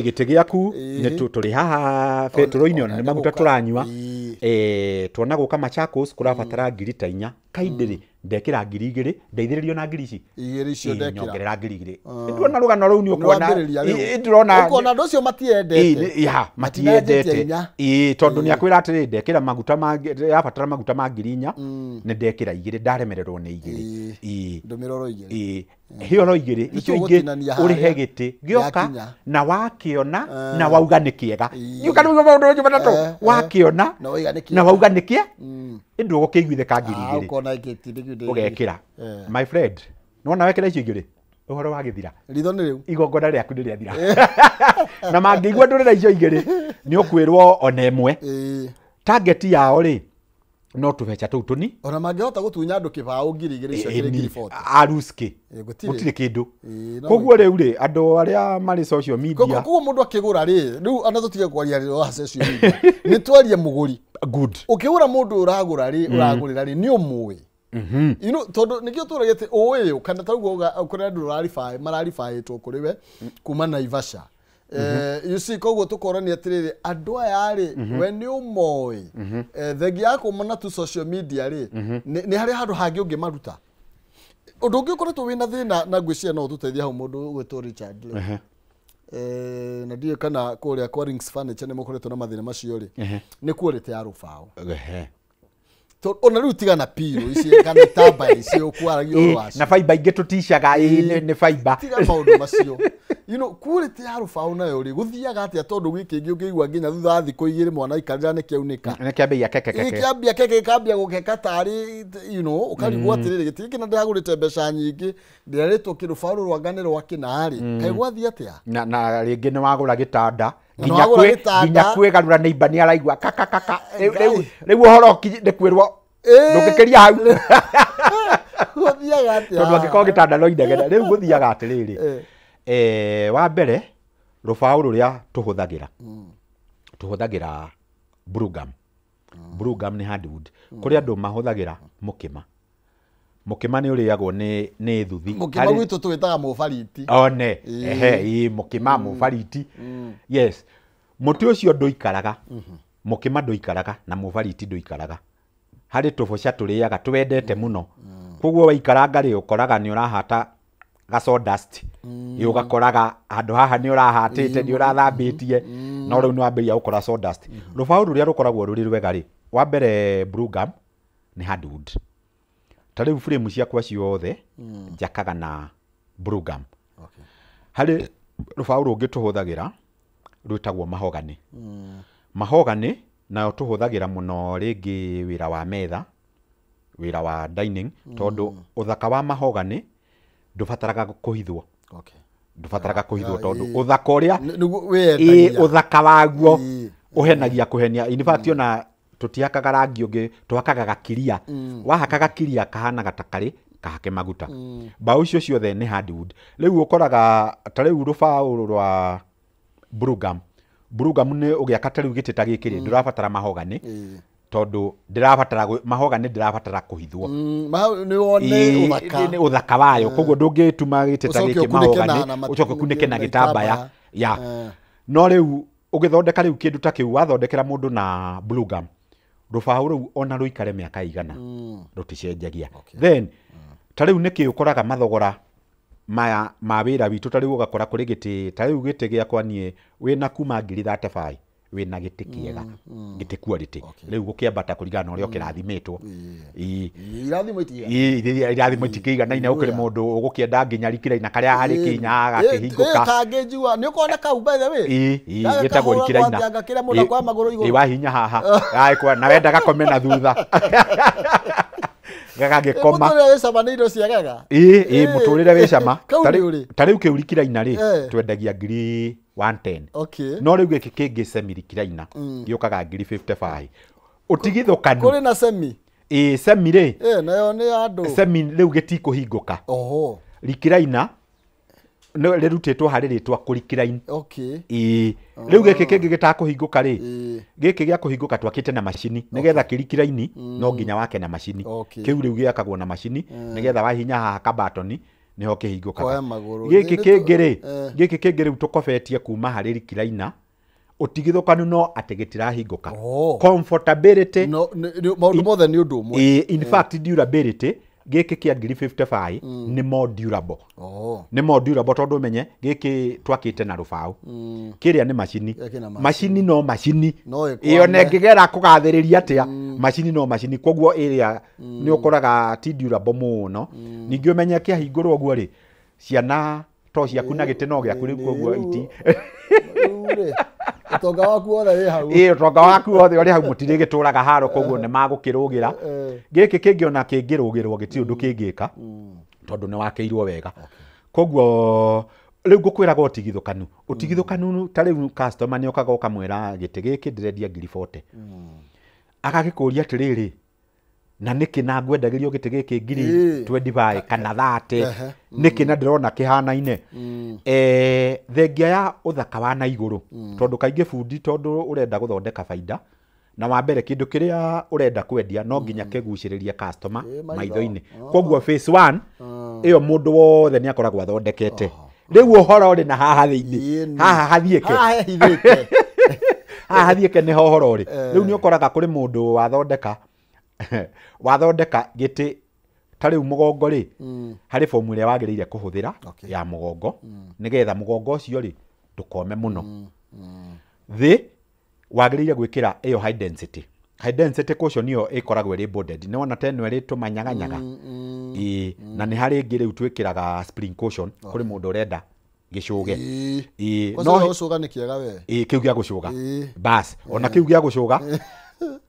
gĩtĩ gĩaku nĩ tũrĩ haha betũrũ-inĩ ona nĩ maguta tũranyua tuona gũka Machakos kũrabatara 4,000 kaindĩrĩ ndekĩra 2,000 ndeithĩrĩrio na 2,000 ici nyongerera 2,000 nduona rũgano rũu nĩ ũkuona ndĩrona ũkona andũ acio matiendete ya matiendete ĩĩ tondũ nĩ akwĩra atĩrĩ ndekĩra maguta ma yabatara maguta ma 4,000 nĩ ndekĩra 2 ndaremererwo nĩ 2 ĩĩ ndũmĩra oro 2 ĩĩ hĩo oro 2 icio ingĩ ũrĩhe gĩtĩ gĩoka na wakĩona na wauga nĩ kĩega nĩũka rĩu maũndũ macio matatũ wakĩona na wauga nĩ kĩa ĩndũ ũgũkĩiguithĩka 2,000 ũgekĩra my friend nĩwona wekĩra icio 2 ũhoro wa gĩthira ritho nĩ rĩu igongona rĩaku nĩ rĩathira na mangĩigua ndũrĩ na icio 2 nĩ ũkwĩrwo ona ĩmwe Target yao rĩ no tũbeca tũu tũni. Ona mangĩhota gũtunya andũ kĩbaũ 2,000 icio 40,000. Aruski. Gũtirĩ kĩndũ. Koguo rĩu rĩ andũ arĩa marĩ social media. Koguo mũndũ akĩgũra rĩ rĩu ana tũtige kwaria rĩ wa social media. Nĩ twarie mũgũri. Good. Ũkĩgũra mũndũ ũragũra rĩ ũragũrĩra rĩ nĩ ũmũĩ. You know tondu nikio turagete ũĩ kana taguo kũrĩa andũ rarify mararifaĩtwo kũrĩ we kuma Naivasha. You see koguo tukorania atiriri andũ aya rĩ we nĩ ũmoĩ thengia ya kũmona tu social media rĩ nĩ harĩ handũ hangĩ ũngĩmaruta. Ũndũ ũngĩ ũkoretwo wĩna thĩna na ngwĩciria no ũtũteithie hau mũndũ ũgwĩtwo Richard rĩ. Na ndiũĩ kana kũrĩa kwa Rings Furniture nĩ mũkoretwo na mathĩna macio rĩ nĩ quality ya rũbaũ. Ona rĩu tiga na pillow ici kana itambaya ici ũkwaragia ũhoro wacio. Na fiber ingĩ tũticaga nĩ fiber. Tiga maũndũ macio. You know quality ya rũbaũ nayo rĩ gũthiaga atĩa tondũ wiki ĩngĩ ũngĩigua nginya thutha wa thikũ igĩrĩ mwana aikarĩra nĩ kĩaunĩka. Nĩ kĩambia keke. Kĩambia keke gĩkambia gũkeka tarĩ you know ũkarigwo atĩrĩrĩ gĩtirĩ kĩna ndĩragũrĩte mbeca nyingĩ ndĩrarĩtwo kĩrũbaũ rũrũ anga nĩ rwa kĩna rĩ kaĩ gwathiĩ atĩa? Na rĩngĩ nĩ wagũra gĩtanda nginya kwĩgarũra neighbor nĩ araigua kaka kaka rĩu ũhoro nĩ kwĩrwo ndũngĩkĩria hau. Gũthiaga atĩa? Tondũ angĩkorwo gĩtanda no inegene rĩu gũthiaga atĩrĩrĩ. Wa mbere rũbaũ rũrĩa tũhũthagĩra tũhũthagĩra blue gum. Blue gum nĩ hardwood. Kũrĩ andũ mahũthagĩra mũkĩma. Mũkĩma nĩ ũrĩagwo nĩ thuthi. Mũkĩma gwitũ tũwĩtaga mũbariti. One ehe mũkĩma mũbariti. Yes. Mũtĩ ũcio ndũikaraga. Mũkĩma ndũikaraga na mũbariti ndũikaraga. Harĩ tũboca tũrĩaga twendete mũno. Koguo waikaranga rĩ ũkoraga nĩ ũrahata ga sawdust. Ũgakoraga handũ haha nĩ ũrahatĩte nĩ ũrathambĩtie no rĩu nĩ wambĩrĩria gũkora sawdust. Rũbaũ rũrĩa rũkoragwo rũrĩ rwega rĩ wa mbere blue gum nĩ hardwood. Ta rĩu frame ciakwa ciothe njakaga na blue gum. Harĩ rũbaũ rũngĩ tũhũthagĩra rwĩtagwo mahogany. Mahogany nayo tũhũthagĩra mũno rĩngĩ wĩra wa metha, wĩra wa dining tondũ ũthaka wa mahogany ndũbataraga kũhithwo. Ndũbataraga kũhithwo tondũ ũthaka ũrĩa ũthaka waguo ũhenagia kũhenia. In fact ona tũtihakaga rangi ũngĩ tũhakaga gakiria. Wahaka gakiria kahanaga ta karĩ kahake maguta. Mbaũ icio ciothe nĩ hardwood. Rĩu ũkoraga ta rĩu rũbaũ rwa blue gum. Blue gum nĩ ũgĩaka ta rĩu gĩtĩ ta gĩkĩ rĩ ndũrabatara mahogany tondũ ndĩrabatara mahogany ndĩrabatara kũhithwo. Nĩ ũthaka wayo koguo ndũngĩtuma gĩtĩ ta gĩkĩ mahogany ũcoke ũkunĩke na gĩtambaya. Ya. No rĩu ũgĩthondeka rĩu kĩndũ ta kĩu wathondekera mũndũ na blue gum rũbaũ rũu ona rũikare mĩaka igana rũticenjagia. Then ta rĩu nĩkĩ ũkoraga mathogora maya ma wĩra witũ ta rĩu ũgakora kũrĩ gĩtĩ ta rĩu gĩtĩ gĩakwa niĩ wĩna kuma 35,000 wĩna gĩtĩ kĩega gĩtĩ quality. Rĩu gũkĩambata kũringana na ũrĩa ũkĩrathimĩtwo. Irathimo itikĩiganaine gũkĩrĩ mũndũ ũgũkĩenda nginya rikiraina karĩa arĩkinya agakĩhingũka. Kangĩnjigua nĩ ũkona kau by the way. Gĩtagwo rikiraina. Wahinya haha na wenda gakome na thutha. Gagagĩkoma. Mũtũrĩre wĩ cama nĩ indo cia gega. Mũtũrĩre wĩ cama. Ta rĩu kĩu rikiraina rĩ twendagia 110,000. No rĩu gĩkĩ kĩngĩ semi rikiraina gĩũkaga 55,000. Ũtigithũkanu. Kũrĩ na semi. Semi rĩ. Nayo nĩ andũ. Semi rĩu gĩtikũhingũka. Rikiraina rĩrutĩtwo harĩ rĩtwa kũrikiraina. Rĩu gĩkĩ kĩngĩ gĩtakũhingũka rĩ gĩkĩ gĩa kũhingũka twakĩte na macini nĩgetha kĩrikiraini no nginya wake na macini. Kĩu rĩu gĩakagwo na macini nĩgetha wahinya haha kabatoni nĩho kĩhingũkaga. Gĩkĩ kĩngĩ rĩ gĩkĩ kĩngĩ rĩu tũkobetie kuma harĩ rikiraina ũtigithũkanu no atĩ gĩtirahingũka. Comfortability maũndũ mothe nĩ ũndũ ũmwe. In fact durability gĩkĩ kĩa 55,000 nĩ more durable. Nĩ more durable tondũ ũmenye gĩkĩ twakĩte na rũbaũ. Kĩrĩa nĩ macini. Macini no macini. Ĩyo na ĩngĩgera kũgathĩrĩria atĩa macini no macini koguo ĩrĩa nĩ ũkoraga ti durable mũno. Ningĩ ũmenye kĩahingũrwo ũguo rĩ ciana to ciaku na gĩtĩ no gĩaku rĩu koguo iti. Ũtonga waku wothe wĩ hau. Ũtonga waku wothe ũrĩ hau mũtirĩ gĩtũraga haro koguo nĩ magũkĩrũgĩra. Gĩkĩ kĩngĩ ona kĩngĩrũgĩrwo gĩtirĩ ũndũ kĩngĩka tondũ nĩ wakĩirwo wega. Koguo rĩu ngũkwĩraga ũtigithũkanu. Ũtigithũkanu ta rĩu customer nĩ okaga ũkamwĩra gĩtĩ gĩkĩ ndĩrendia 40,000. Agagĩkũria atĩrĩrĩ, na nĩkĩ na ngwendagĩrio gĩtĩ gĩkĩ ngiri 25 kana 30, nĩkĩ na ndĩrona kĩhanaine? Thengia ya ũthaka wa na igũrũ, tondũ kaingĩ bundi, tondũ ũrenda gũthondeka baida, na wa mbere kĩndũ kĩrĩa ũrenda kwendia no nginya kĩgucĩrĩrie customer maitho-inĩ. Koguo phase 1 ĩyo mũndũ wothe nĩ akoragwo athondekete. Rĩu ũhoro ũrĩ na haha thĩinĩ, haha hathiĩke, haha hathiĩke nĩho ũhoro ũrĩ. Rĩu nĩ ũkoraga kũrĩ mũndũ wathondeka gĩtĩ ta rĩu mũgongo rĩ, harĩ fomu ĩrĩa wagĩrĩire kũhũthĩra ya mũgongo, nĩgetha mũgongo ũcio rĩ ndũkome mũno. Thĩ wagĩrĩire gwĩkĩra ĩyo high density. High density cushion ĩyo ĩkoragwo ĩrĩ bonded, nĩ wona ta ĩno ĩrĩ tũmanyaganyaga. Ĩĩ, na nĩ harĩ ĩngĩ rĩu twĩkĩraga spring cushion kũrĩ mũndũ ũrenda gĩcũge. Ĩĩ, no gĩcũga nĩ kĩega we. Ĩĩ, kĩu gĩa gũcũga. Bas, ona kĩu gĩa gũcũga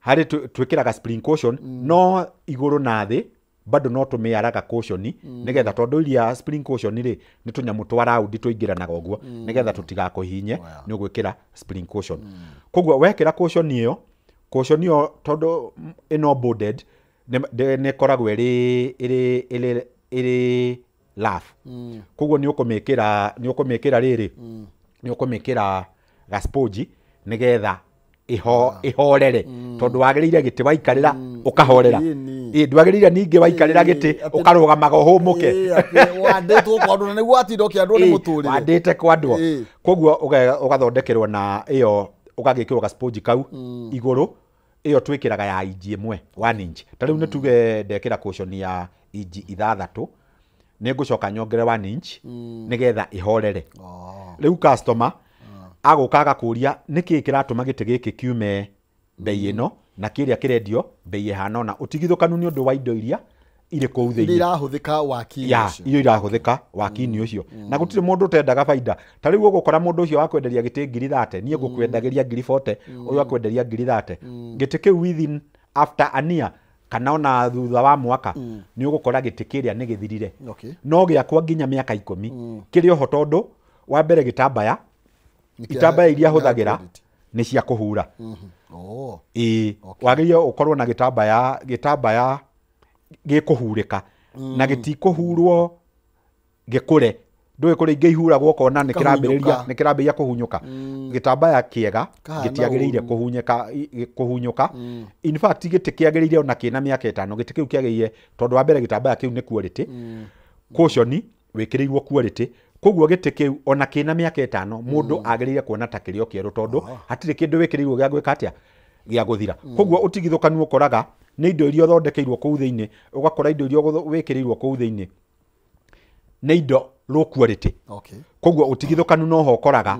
harĩ twĩkĩraga spring cushion, no igũrũ na thĩ bado no tũmĩaraga cushion, nĩgetha tondũ iria spring cushion rĩ nĩ tũnyamũ twa round tũingĩranaga ũguo, nĩgetha tũtigakũhihinye, nĩ ũgwĩkĩra spring cushion. Koguo wekĩra cushion ĩyo, cushion ĩyo tondũ ĩno bonded nĩ ĩkoragwo ĩrĩ rough. Koguo nĩ ũkũmĩkĩra, nĩ ũkũmĩkĩra rĩrĩ, nĩ ũkũmĩkĩra gasponji nĩgetha ihorere, tondũ wagĩrĩire gĩtĩ waikarĩra ũkahorera. Ĩĩ, ndwagĩrĩire ningĩ waikarĩra gĩtĩ ũkarũgamaga ũhũmũke. Wandĩtwo kwandwo na nĩguo watinda ũkĩandwo nĩ mũtũrĩre. Wandĩte kwandwo. Koguo ũgathondekerwo na ĩyo, ũgagĩkĩrwo gasponji kau igũrũ, ĩyo twĩkĩraga ya inji ĩmwe, 1 inch. Ta rĩu nĩ tuge ndekĩra cushion ya inji 6, nĩ ngũcoka nyongere 1 inch nĩgetha ĩhorere. Rĩu customer agũka agakũria nĩkĩĩ kĩratũma gĩtĩ gĩkĩ kiume bei ĩno na kĩrĩa kĩrendio bei ĩhana ũna, ũtigithũkanu nĩ ũndũ wa indo iria irĩ kũu thĩinĩ, iria irahũthĩka waki-inĩ ũcio, iria irahũthĩka waki-inĩ ũcio. Na gũtirĩ mũndũ ũtendaga baida. Ta rĩu ũgũkora mũndũ ũcio wakwenderia gĩtĩ ngiri 30, niĩ ngũkwendagĩria ngiri 40, ũyũ akwenderia ngiri 30. Gĩtĩ kĩu within after a year kana ona thutha wa mwaka nĩ ũgũkora gĩtĩ kĩrĩa nĩ gĩthirire. No gĩakwa nginya mĩaka 10 kĩrĩ oho, tondũ wa mbere gĩtambaya, itambaya iria hũthagĩra nĩ cia kũhura. Ĩĩ, wagĩrĩire ũkorwo na gĩtambaya, gĩtambaya gĩkũhurĩka, na gĩtikũhurwo gĩkũre. Ndũĩ kũrĩ ingĩ ihuragwo ũkona nĩ kĩrambĩrĩria, nĩ kĩrambĩrĩria kũhunyũka. Gĩtambaya kĩega gĩtiagĩrĩire kũhunyũka. In fact gĩtĩ kĩagĩrĩire ona kĩna mĩaka 5, gĩtĩ kĩu kĩagĩrĩire, tondũ wa mbere gĩtambaya kĩu nĩ quality, cushion wĩkĩrĩirwo quality. Koguo gĩtĩ kĩu ona kĩna mĩaka 5 mũndũ agĩrĩire kuona ta kĩrĩ o kĩerũ, tondũ hatirĩ kĩndũ wĩkĩrĩirwo gĩa gwĩka atĩa, gĩa gũthira. Koguo ũtigithũkanu ũkoraga nĩ indo iria ũthondekeirwo kũu thĩinĩ, ũgakora indo iria wĩkĩrĩirwo kũu thĩinĩ nĩ indo low quality. Koguo ũtigithũkanu noho ũkoraga,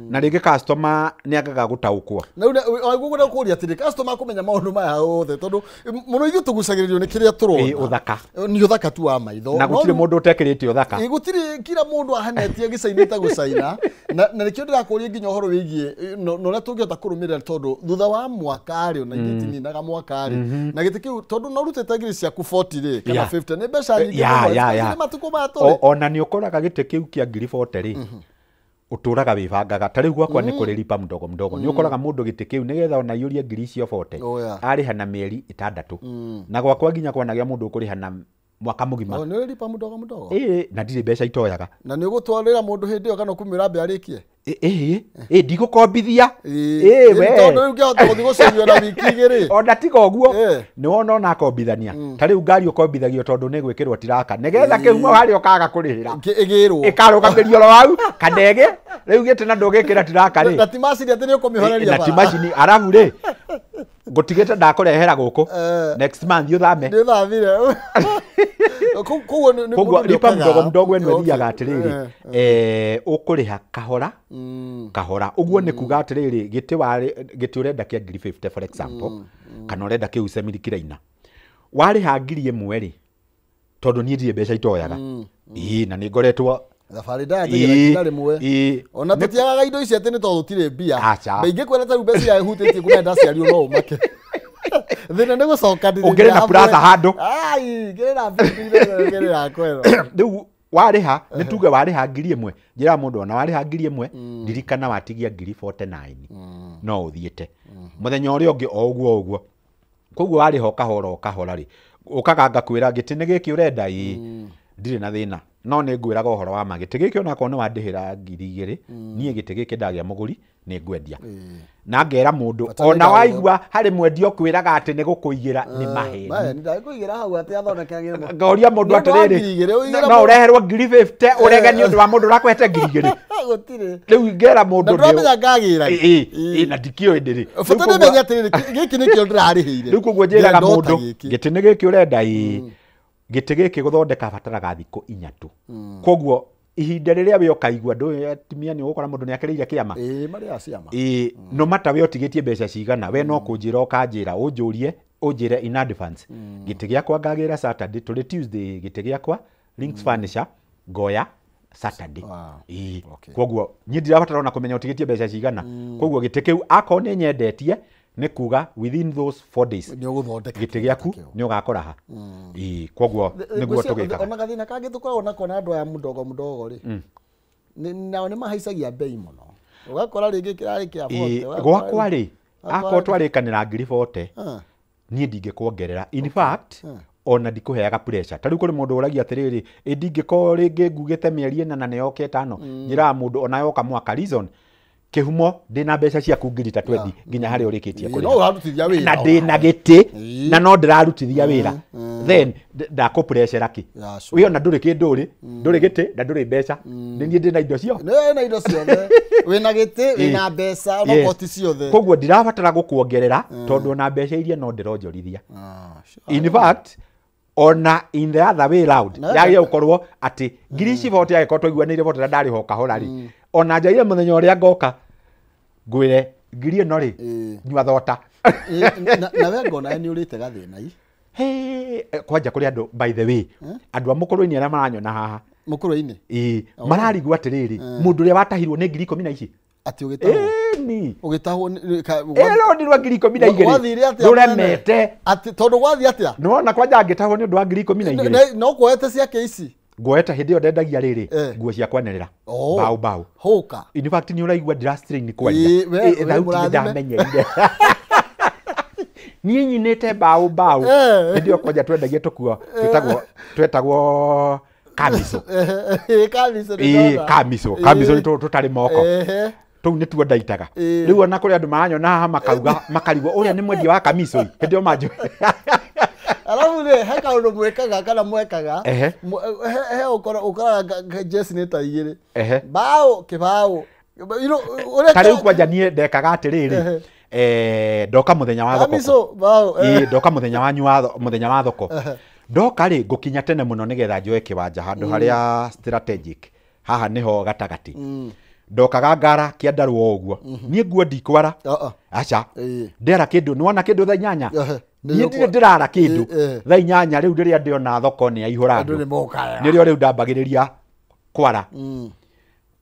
na rĩngĩ customer nĩ agaga gũtaũkwo. Na rĩu ngũkwenda kũria atĩrĩ, customer kũmenya maũndũ maya othe, tondũ mũno ithuĩ tũgucagĩrĩrio nĩ kĩrĩa tũrona. Ũthaka. Nĩ ũthaka tu wa maitho. Na gũtirĩ mũndũ ũtekĩrĩte ũthaka. Gũtirĩ, kila mũndũ ahanetie gĩcainĩ ta gũcaina. Na nĩkĩo ndĩrakũria nginya ũhoro wĩgiĩ na ũrĩa tũngĩhota kũrũmĩrĩra, tondũ thutha wa mwaka rĩ, ona ithuĩ itininaga mwaka rĩ, na gĩtĩ kĩu tondũ no ũrutĩte ngiri ciaku 40 rĩ, kana 50, nĩ mbeca nyingĩ mũno, nĩ matukũ maya tũrĩ. Ona nĩ ũkoraga gĩtĩ kĩu kĩa ngiri 40 rĩ, ũtũraga wĩbangaga. Ta rĩu gwakwa nĩ kũrĩ lipa mdogo mdogo. Nĩ ũkoraga mũndũ gĩtĩ kĩu nĩgetha ona aiyũrie ngiri icio 40, arĩha na mĩeri 6. Na gwakwa nginya kwanagĩa mũndũ ũkũrĩha na mwaka mũgima. Nĩ ũrĩ lipa mdogo mdogo? Ĩĩ, na ndirĩ mbeca itoyaga. Na nĩ ũgũtwarĩra mũndũ hĩndĩ ĩyo kana ũkũmwĩra ambe arĩkie? Ĩĩ, ndigũkombithia. Ĩĩ, we. Tondũ rĩu ngĩhota gũthiĩ gũcario na wiki 2. Ona tiga ũguo, nĩ wona ona akombithania. Ta rĩu ngari ũkombithagio tondũ nĩ gwĩkĩrwo tiraka, nĩgetha kĩhumo harĩa ũkaga kũrĩhĩra. Ĩgĩrwo. Ĩkarũgamĩrio oro hau, kana ĩgĩ. Rĩu gĩtĩ na ndũgĩkĩra tiraka rĩ. Na ti macini atĩ nĩ ũkũmĩhoreria Na ti macini, arabu rĩ, ngũtigĩte ndakũrehera gũkũ. Next month ũthame. Nĩ ũthamire. Koguo nĩ Koguo lipa mdogo mdogo ĩno ĩthiaga atĩrĩrĩ, ũkũrĩha kahora kahora. Ũguo nĩ kuga atĩrĩrĩ, gĩtĩ ũrenda kĩa ngiri 50 for example, kana ũrenda kĩu semiri kĩraina, warĩha ngiri 1 rĩ, tondũ niĩ ndirĩ mbeca itoyaga. Ĩĩ, na nĩ ngoretwo thabarĩ ndaya njigĩra ikinya rĩmwe. Ona tũtiagaga indo ici atĩ nĩ tondũ tũtirĩ mbia. Na ingĩkwĩra ta rĩu mbeca iria ĩhutĩtie kuma ndaciarirwo no ũmake. Thĩna nĩ gũcokanĩrĩria. Ũngĩrĩ na plaza handũ. Ai, ngĩrĩ na ngĩrĩ na kwero. Rĩu warĩha, nĩ tuge warĩha ngiri 1, njĩra mũndũ ona warĩha ngiri 1, ndirikana watigia ngiri 49, no ũthiĩte. Mũthenya ũrĩa ũngĩ o ũguo ũguo. Koguo warĩha o kahora o kahora rĩ, ũkaga ngakwĩra gĩtĩ nĩ gĩkĩ ũrenda, ĩĩ, ndirĩ na thĩna, no nĩ ngwĩraga ũhoro wa ma, gĩtĩ gĩkĩ onakorwo nĩ wandĩhĩra 2,000, niĩ gĩtĩ gĩkĩ ndagĩa mũgũri nĩ ngwendia. Na ngera mũndũ Bata nĩ ona ndagũra. Waigua harĩ mwendia ũkwĩraga atĩ nĩ gũkũigĩra, nĩ maheni. Maheni, ndagĩkũigĩra hau atĩ athondekagĩre Ngoria mũndũ Nĩ ũndũ wa atĩrĩrĩ, 2,000, ũigĩre no mũndũ- ũreherwo 50,000 ũrege nĩ ũndũ wa mũndũ ũrakũhete 2,000? Gũtirĩ. Rĩu ngera mũndũ Na ndũramenya ngagĩra. Ĩ, na ndikĩũĩ ndĩrĩ. Bata nĩ menye atĩrĩrĩ, gĩkĩ nĩkĩo ndĩrarĩhĩire. Rĩu koguo njĩraga Ndĩrenda o ta mũndũ, gĩkĩ. gĩtĩ nĩ gĩkĩ ũrenda, ĩ, gĩtĩ gĩkĩ gũthondeka bataraga thikũ 3. Koguo ihinda rĩrĩa we ũkaigua ndũĩ atumia nĩ ũgũkora mũndũ nĩ akĩrĩire kĩama. Ĩĩ, marĩ ciama. Ĩ, no mata we ũtigĩtie mbeca cigana, we no kũnjĩra ũkanjĩra, ũnjũrie, ũnjĩre in advance, gĩtĩ gĩakwa ngagĩra Saturday, tũrĩ Tuesday, gĩtĩ gĩakwa Links Furniture ngoya Saturday. Wow. Ĩ, koguo niĩ ndirabatara ona kũmenya ũtigĩtie mbeca cigana. Koguo gĩtĩ kĩu akorwo nĩ nyendetie, nĩ kuga within those 4 days Nĩ ũgũthondeka gĩtĩ gĩaku nĩ ũgakora ha. Ĩ, koguo nĩguo tũgĩkaga. Ona gathĩna kangĩ tũkoragwo nako na andũ aya mũdogo mũdogo rĩ, nao nĩ mahaicagia bei mũno, ũgakora rĩngĩ kĩrarĩ kĩa Ĩ, 40, ũgakora gwakwa rĩ, ũgakora akorwo twarĩkanĩra 40,000, Ah, niĩ ndingĩkuongerera. In fact, ona ndikũheaga pressure. Ta rĩu kũrĩ mũndũ ũragia atĩrĩrĩ, ĩ ndingĩkorwo rĩngĩ ngugĩte mĩeri 4 na nĩyoka 5? Njĩraga mũndũ ona yoka mwaka, reason kĩhumo ndĩna mbeca ciaku ngiri ta 20 nginya harĩa ũrĩkĩtie Ĩ, kũrĩha. no ũrarutithia wĩra Na ona. ndĩna gĩtĩ Ĩ. na no ndĩrarutithia wĩra, then ndakũprecera kĩ? Yeah, sure. We ona ndũrĩ kĩndũ rĩ, ndũrĩ gĩtĩ na ndũrĩ mbeca, nĩ niĩ ndĩna indo cio. Nĩ wĩna indo ciothe, wĩna gĩtĩ, wĩna mbeca, ona Yes. koti ciothe. Koguo ndirabatara gũkuongerera tondũ ona mbeca iria no ndĩronjorithia. Ah, sure. In fact, ona in the other way round, Na- yagĩrĩire gũkorwo atĩ ngiri ici 40 angĩkorwo twaiguanĩire 40 na ndarĩha o kahora rĩ, ona njaire mũthenya ũrĩa ngoka ngwĩre ngiri ĩno rĩ, nyua thota. Ĩ, na we ngona nĩ ũrĩte gathĩna i. Hey, kwanja kũrĩ andũ, by the way, andũ a mũkũrũ-inĩ arĩa maranyona haha, Mũkũrũ-inĩ? Ĩ, mararigwo atĩrĩrĩ, mũndũ ũrĩa watahirwo nĩ 10,000 ici. Atĩ ũgĩtahwo? Ĩni. Ũgĩtahwo Ĩronirwa 12,000. Gwathire atĩa, Rũremete. mũnene? Atĩ tondũ gwathiĩ atĩa? Nĩwona kwanja ngĩtahwo nĩ ũndũ wa 12,000. No kuoete ciake ici? Nguoete hĩndĩ ĩyo ndendagia rĩrĩ, nguo cia kwanĩrĩra, Oh. mbaũ mbaũ. Hũka. In fact, nĩ ũraigua ndĩra strain kwaria. Ĩ, Ĩ, we thauti nĩ mũrathime. ndamenyerire, niĩ nyinĩte mbaũ mbaũ. Hĩndĩ ĩyo kwanja twendagia tũkuo twetagwo kamico. Ĩ, kamico nĩ Ĩ, ndona. kamico, kamico nĩ tũtũ tũtarĩ moko. Tũu nĩtuo ndaitaga. Rĩu ona kũrĩ andũ maranyona haha makauga, makarigwo ũrĩa nĩ mwendia wa kamico ĩ. Hĩndĩ ĩyo manjũ Alafu rĩ, he kaũndũ mwĩkaga kana mwekaga, he ũkoraga jeci nĩ ta igĩrĩ, mbaũ kĩbaũ. You know, ũrĩa Ta rĩu kwanja niĩ ndekaga atĩrĩrĩ, ndoka mũthenya wa thoko, Kamico mbaũ. Ĩ, ndoka mũthenya wanyu wa mũthenya wa thoko, ndoka rĩ, ngũkinya tene mũno nĩgetha njoe kĩwanja handũ harĩa strategic, haha nĩho gatagatĩ. Ndokaga ngara kĩandarũa o ũguo, niĩ nguo ndikwara. Aca. Ndera kĩndũ, nĩwona kĩndũ thaa 8, Nĩ niĩ ndirĩ ndĩrara kĩndũ. Thaa 8 rĩu rĩrĩa ndĩona thoko nĩ yaihũra, Andũ andũ nĩ mokaga. nĩrĩo rĩu ndambagĩrĩria kwara,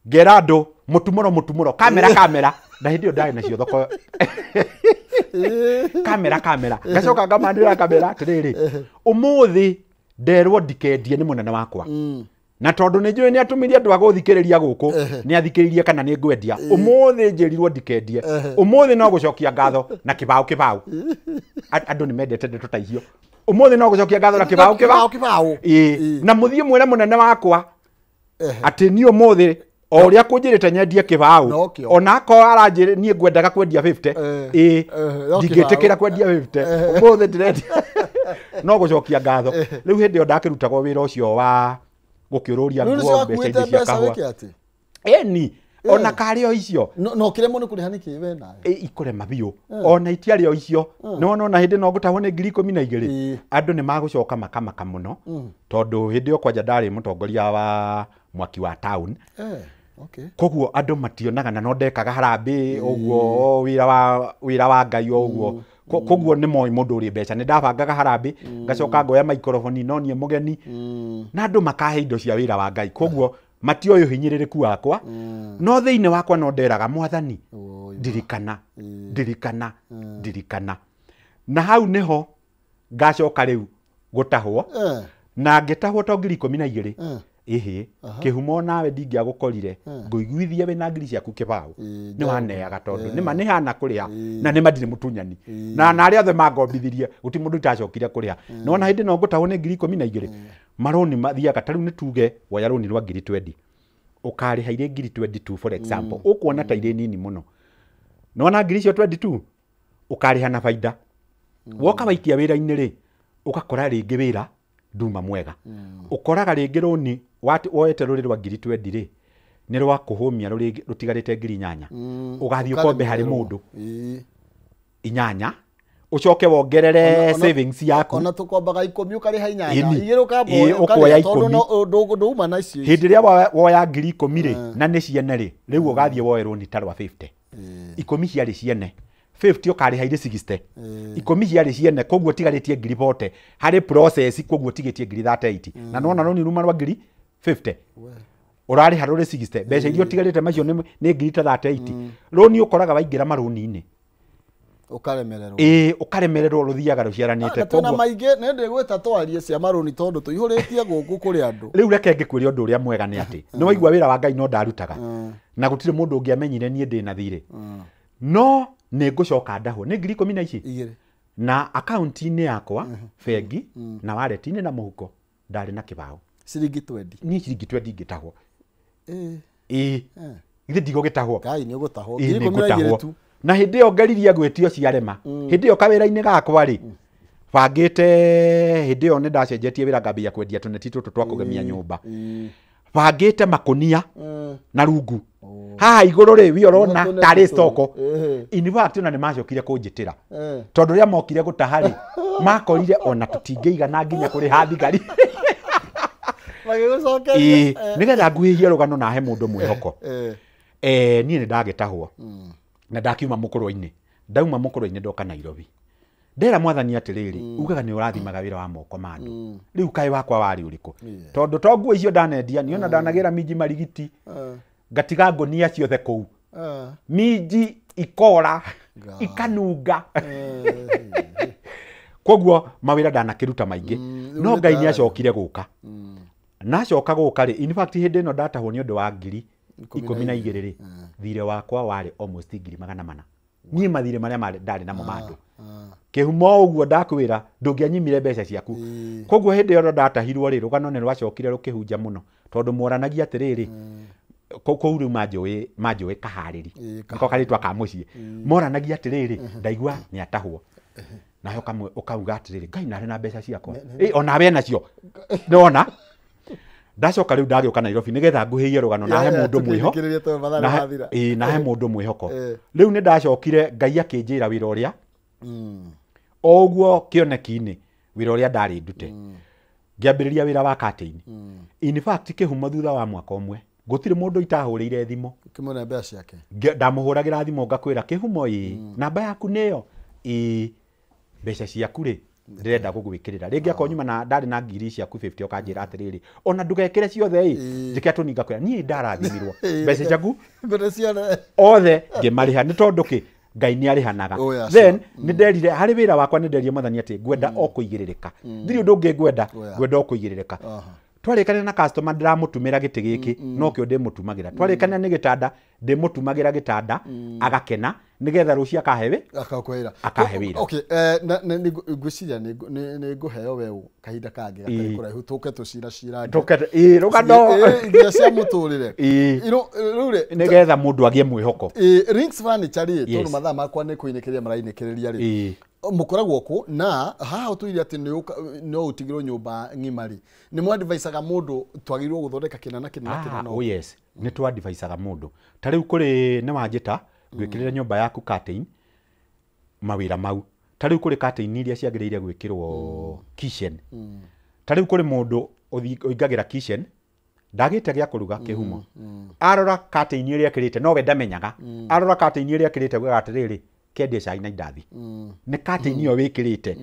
ngera andũ mũtumũro mũtumũro, kamera kamera, na hĩndĩ ĩyo ndarĩ nacio thoko, kamera kamera, ngacoka ngamanĩra kamera atĩrĩrĩ, ũmũthĩ nderwo ndikendie nĩ mũnene wakwa, na tondũ nĩ njũĩ nĩ atũmĩrie andũ a gũthikĩrĩria gũkũ, nĩ athikĩrĩrie kana nĩ ngwendia. Ũmũthĩ njĩrirwo ndikendie, ũmũthĩ no gũcokia ngatho na kĩbaũ kĩbaũ. Andũ nĩ mendete ndeto ta icio. Ũmũthĩ no gũcokia ngatho na kĩbaũ kĩbaũ. Kĩbaũ. Ĩĩ, na mũthiĩ mwĩre mũnene wakwa atĩ niĩ ũmũthĩ o ũrĩa kũnjĩrĩte nyendie kĩbaũ, Nokĩo. ona akorwo aranjĩrĩ niĩ ngwendaga kwendia 50, ĩĩ, no ndingĩtĩkĩra kĩbaũ. Kwendia 50 ũmũthĩ, ndĩrendia no gũcokia ngatho. Rĩu hĩndĩ ĩyo ndakĩrutagwo wĩra ũcio wa gũkĩũrũria Rĩu nguo nĩcio mbeca-inĩ wakuĩte cia mbeca kahũa. wĩke atĩ? Ĩni, ona karĩ o icio. No kĩremwo nĩ kũrĩha nĩkĩ we nawe? Ĩ, ikũrema biũ, ona itiarĩ o icio. Nĩwona ona hĩndĩ no ngũtahwo nĩ 12,000, andũ nĩ magũcoka makamaka mũno, tondũ hĩndĩ ĩyo kwanja ndarĩ mũtongoria wa mwaki wa town. Okay. Koguo andũ mationaga na no ndekaga harambĩ ũguo, o wĩra wa Ngai o ũguo. Koguo nĩ moĩ mũndũ ũrĩ mbeca. Nĩ ndabangaga harambĩ, ngacoka ngoya maikoroboni, no niĩ mũgeni, na andũ makahe indo cia wĩra wa Ngai. Koguo matioĩ ũhinyĩrĩrĩku wakwa, no thĩinĩ wakwa no nderaga Mwathani, Oi, ndirikana, ndirikana, ndirikana. Na hau nĩho ngacoka rĩu gũtahwo. Na ngĩtahwo to 12,000. Ĩhĩ, kĩhumo nawe ndingĩagũkorire ngũiguithie wĩna ngiri ciaku kĩbaũ, nĩ waneaga tondũ nĩma nĩ hana kũrĩha na nĩma ndirĩ mũtunyani na arĩa othe mangombithirie gũtirĩ mũndũ itacokire kũrĩha. Nĩwona hĩndĩ ĩno ngũtahwo nĩ ngiri 12, marũni mathiaga ta rĩu nĩ tuge woya rũni rwa ngiri 20 ũkarĩha irĩ ngiri 22 for example, ũkuona ta irĩ nini mũno. Nĩwona ngiri icio 22 ũkarĩha na baida. Woka waikia wĩra-inĩ rĩ, ũgakora rĩngĩ wĩra nduma mwega. Ũkoraga rĩngĩ rũni woete rũrĩ rwa ngiri 20 rĩ, nĩ rwa kũhũmia rũtigarĩte ngiri 8. Ũgathiĩ ũkombe harĩ mũndũ 8, ũcoke wongerere savings yaku. Ona tũkombaga 10 ũkarĩha 8, igĩrĩ ũkamboya tondũ nduma na icio. Hĩndĩ ĩrĩa woya ngiri 10 rĩ, na nĩ ciene rĩ, rĩu ũgathiĩ woe rũni ta rwa 50. 10 ciarĩ ciene, 50 ũkarĩha irĩ 60. 10 ciarĩ ciene, koguo ũtigarĩtie ngiri 40 harĩ process, koguo ũtigĩtie ngiri 38. Na nĩwona rũni ruma rwa ngiri 50 ũrarĩha rũrĩ 60, mbeca iria ũtigarĩte macio nĩ ngiri ta 38. Rũni ũkoraga waingĩra marũni-inĩ ũkaremererwo. Ĩĩ, ũkaremererwo rũthiaga rũciaranĩte. Koguo na maingĩ nĩ ndĩgwĩta twarie cia marũni tondũ tũihũrĩtie gũkũ kũrĩ andũ. Rĩu reke ngĩkwĩre ũndũ ũrĩa mwega nĩ atĩ nĩ waigua wĩra wa Ngai no ndarutaga na gũtirĩ mũndũ ũngĩamenyire niĩ ndĩ na thirĩ. No nĩ ngũcoka ndahwo nĩ ngiri 10 na ici na akaunti-inĩ yakwa bengi na wallet-inĩ na mũhuko ndarĩ na kĩbaũ ciringi 20. Niĩ ciringi 20 ngĩtahwo. Ĩĩ, githĩ ndigũgĩtahwo? Ngai nĩ ũgũtahwo ngiri 12 tu. Na hĩndĩ ĩyo ngeririe gwĩtio ciarema. Hĩndĩ ĩyo kawĩra-inĩ gakwa rĩ, bangĩte hĩndĩ ĩyo nĩ ndacenjetie wĩra ngambia kwendia tũneti tũtũ twa kũgemia nyũmba. Bangĩte makũnia na rungu. Haha igũrũ rĩ, wi ũrona tarĩ stoko. In fact ona nĩ macokire kũnjĩtĩra tondũ rĩrĩa mokire gũtaha rĩ, makorire ona tũtingĩigana nginya kũrĩha thigari. Magĩgũcokeria. Nĩgetha nguhĩhie rũgano na he mũndũ mwĩhoko. Niĩ nĩ ndagĩtahwo na ndakiuma mũkũrũ-inĩ. Ndauma mũkũrũ-inĩ ndoka Nairobi. Ndera mwathani atĩrĩrĩ, ugaga nĩ ũrathimaga wĩra wa moko ma andũ. Rĩu kaĩ wakwa warĩ ũrĩkũ? Tondũ to nguo icio ndanendia, niona ndanagĩra minji marigiti, ngatiga ngũnia ciothe kũu. Minji ikora, ikanunga. Koguo mawĩra ndanakĩruta maingĩ. No Ngai nĩ acokire gũka. Na acoka gũka rĩ, in fact hĩndĩ ĩno ndatahwo nĩ ũndũ wa ngiri 12 rĩ, thirĩ wakwa warĩ almost ngiri 400. Niĩ mathirĩ marĩa ndarĩ namo ma andũ. Kĩhumo ũguo ndakwĩra ndũngĩanyimire mbeca ciaku. Koguo hĩndĩ ĩyo ndatahirwo rĩ, rũgano nĩ rwacokire rũkĩhunja mũno tondũ moranagia atĩrĩrĩ, kũu rĩu manjũĩ kaharĩri nĩko karĩtwa ka mũciĩ. Moranagia atĩrĩrĩ, ndaigua nĩ atahwo. Nawe ũkauga atĩrĩrĩ, Ngai narĩ na mbeca ciakwa. Onawe enacio. Nĩwona? Ndacoka rĩu ndagĩũka Nairobi nĩgetha nguhĩhie rũgano na he mũndũ mwĩho. Na he mũndũ mwĩhoko. Rĩu nĩ ndacokire Ngai akĩnjĩra wĩra ũrĩa o ũguo kĩoneki-inĩ, wĩra ũrĩa ndarĩ ndute. Ngĩambĩrĩria wĩra wa curtain. In fact kĩhumo thutha wa mwaka ũmwe gũtirĩ mũndũ itahũrĩire thimũ. Ũkĩmũne mbeca ciake. Ndamũhũragĩra thimũ ngakwĩra kĩhumo ĩĩ, namba yaku nĩyo ĩĩ, mbeca ciaku rĩ ndĩrenda gũgwĩkĩrĩra. Rĩngĩ akorwo nyuma na ndarĩ na ngiri ciaku 50 ũkanjĩra atĩrĩrĩ, ona ndũgekĩre ciothe ĩ, njĩke tũni ngakwĩra niĩ ndarathimirwo mbeca ciaku othe ngĩmarĩha nĩ tondũ kĩ Ngai nĩ arĩhanaga. Then nĩ nderire harĩ wĩra wakwa nĩ nderire mwathani atĩ ngwenda o kũigĩrĩrĩka. Ndirĩ ũndũ ũngĩ ngwenda, ngwenda o kũigĩrĩrĩka. Twarĩkanĩra na customer ndĩramũtumĩra gĩtĩ gĩkĩ, no kĩo ndĩmũtumagĩra. Twarĩkanĩra nĩ gĩtanda, ndĩmũtumagĩra gĩtanda agakena nĩgetha rũciũ akahe akakwĩra akahe wĩra. Okay, ngwĩciria nĩ ngũheo weũ kahinda kangĩ gatarĩ kũraihu tũke tũciracirange. Tũke ĩĩ rũgano iria cia mũtũrĩre. Rĩu rĩ nĩgetha mũndũ agĩe mwĩhoko. Rings Furniture rĩ, tondũ mathaa makwa nĩ kũinĩkĩrĩria marainĩkĩrĩria rĩ, mũkoragwo kũ na haha ũtwĩre atĩ no ũtigĩrwo nyũmba ng'ima rĩ, nĩ mwadvicaga mũndũ twagĩrĩirwo gũthondeka kĩna na kĩna na kĩna? Oh yes, nĩ twadvicaga mũndũ. Ta rĩu kũrĩ nĩ wanjĩta ngwĩkĩrĩre nyũmba yaku curtain mawĩra mau. Ta rĩu kũrĩ curtain iria ciagĩrĩire gwĩkĩrwo kitchen. Ta rĩu kũrĩ mũndũ ũingagĩra kitchen ndagĩte gĩa kũruga kĩhumo. Arora curtain ĩrĩa ĩkĩrĩte no we ndamenyaga. Arora curtain ĩrĩa ĩkĩrĩte gwega atĩrĩrĩ, kendie cai na indathi. Nĩ curtain ĩyo wĩkĩrĩte.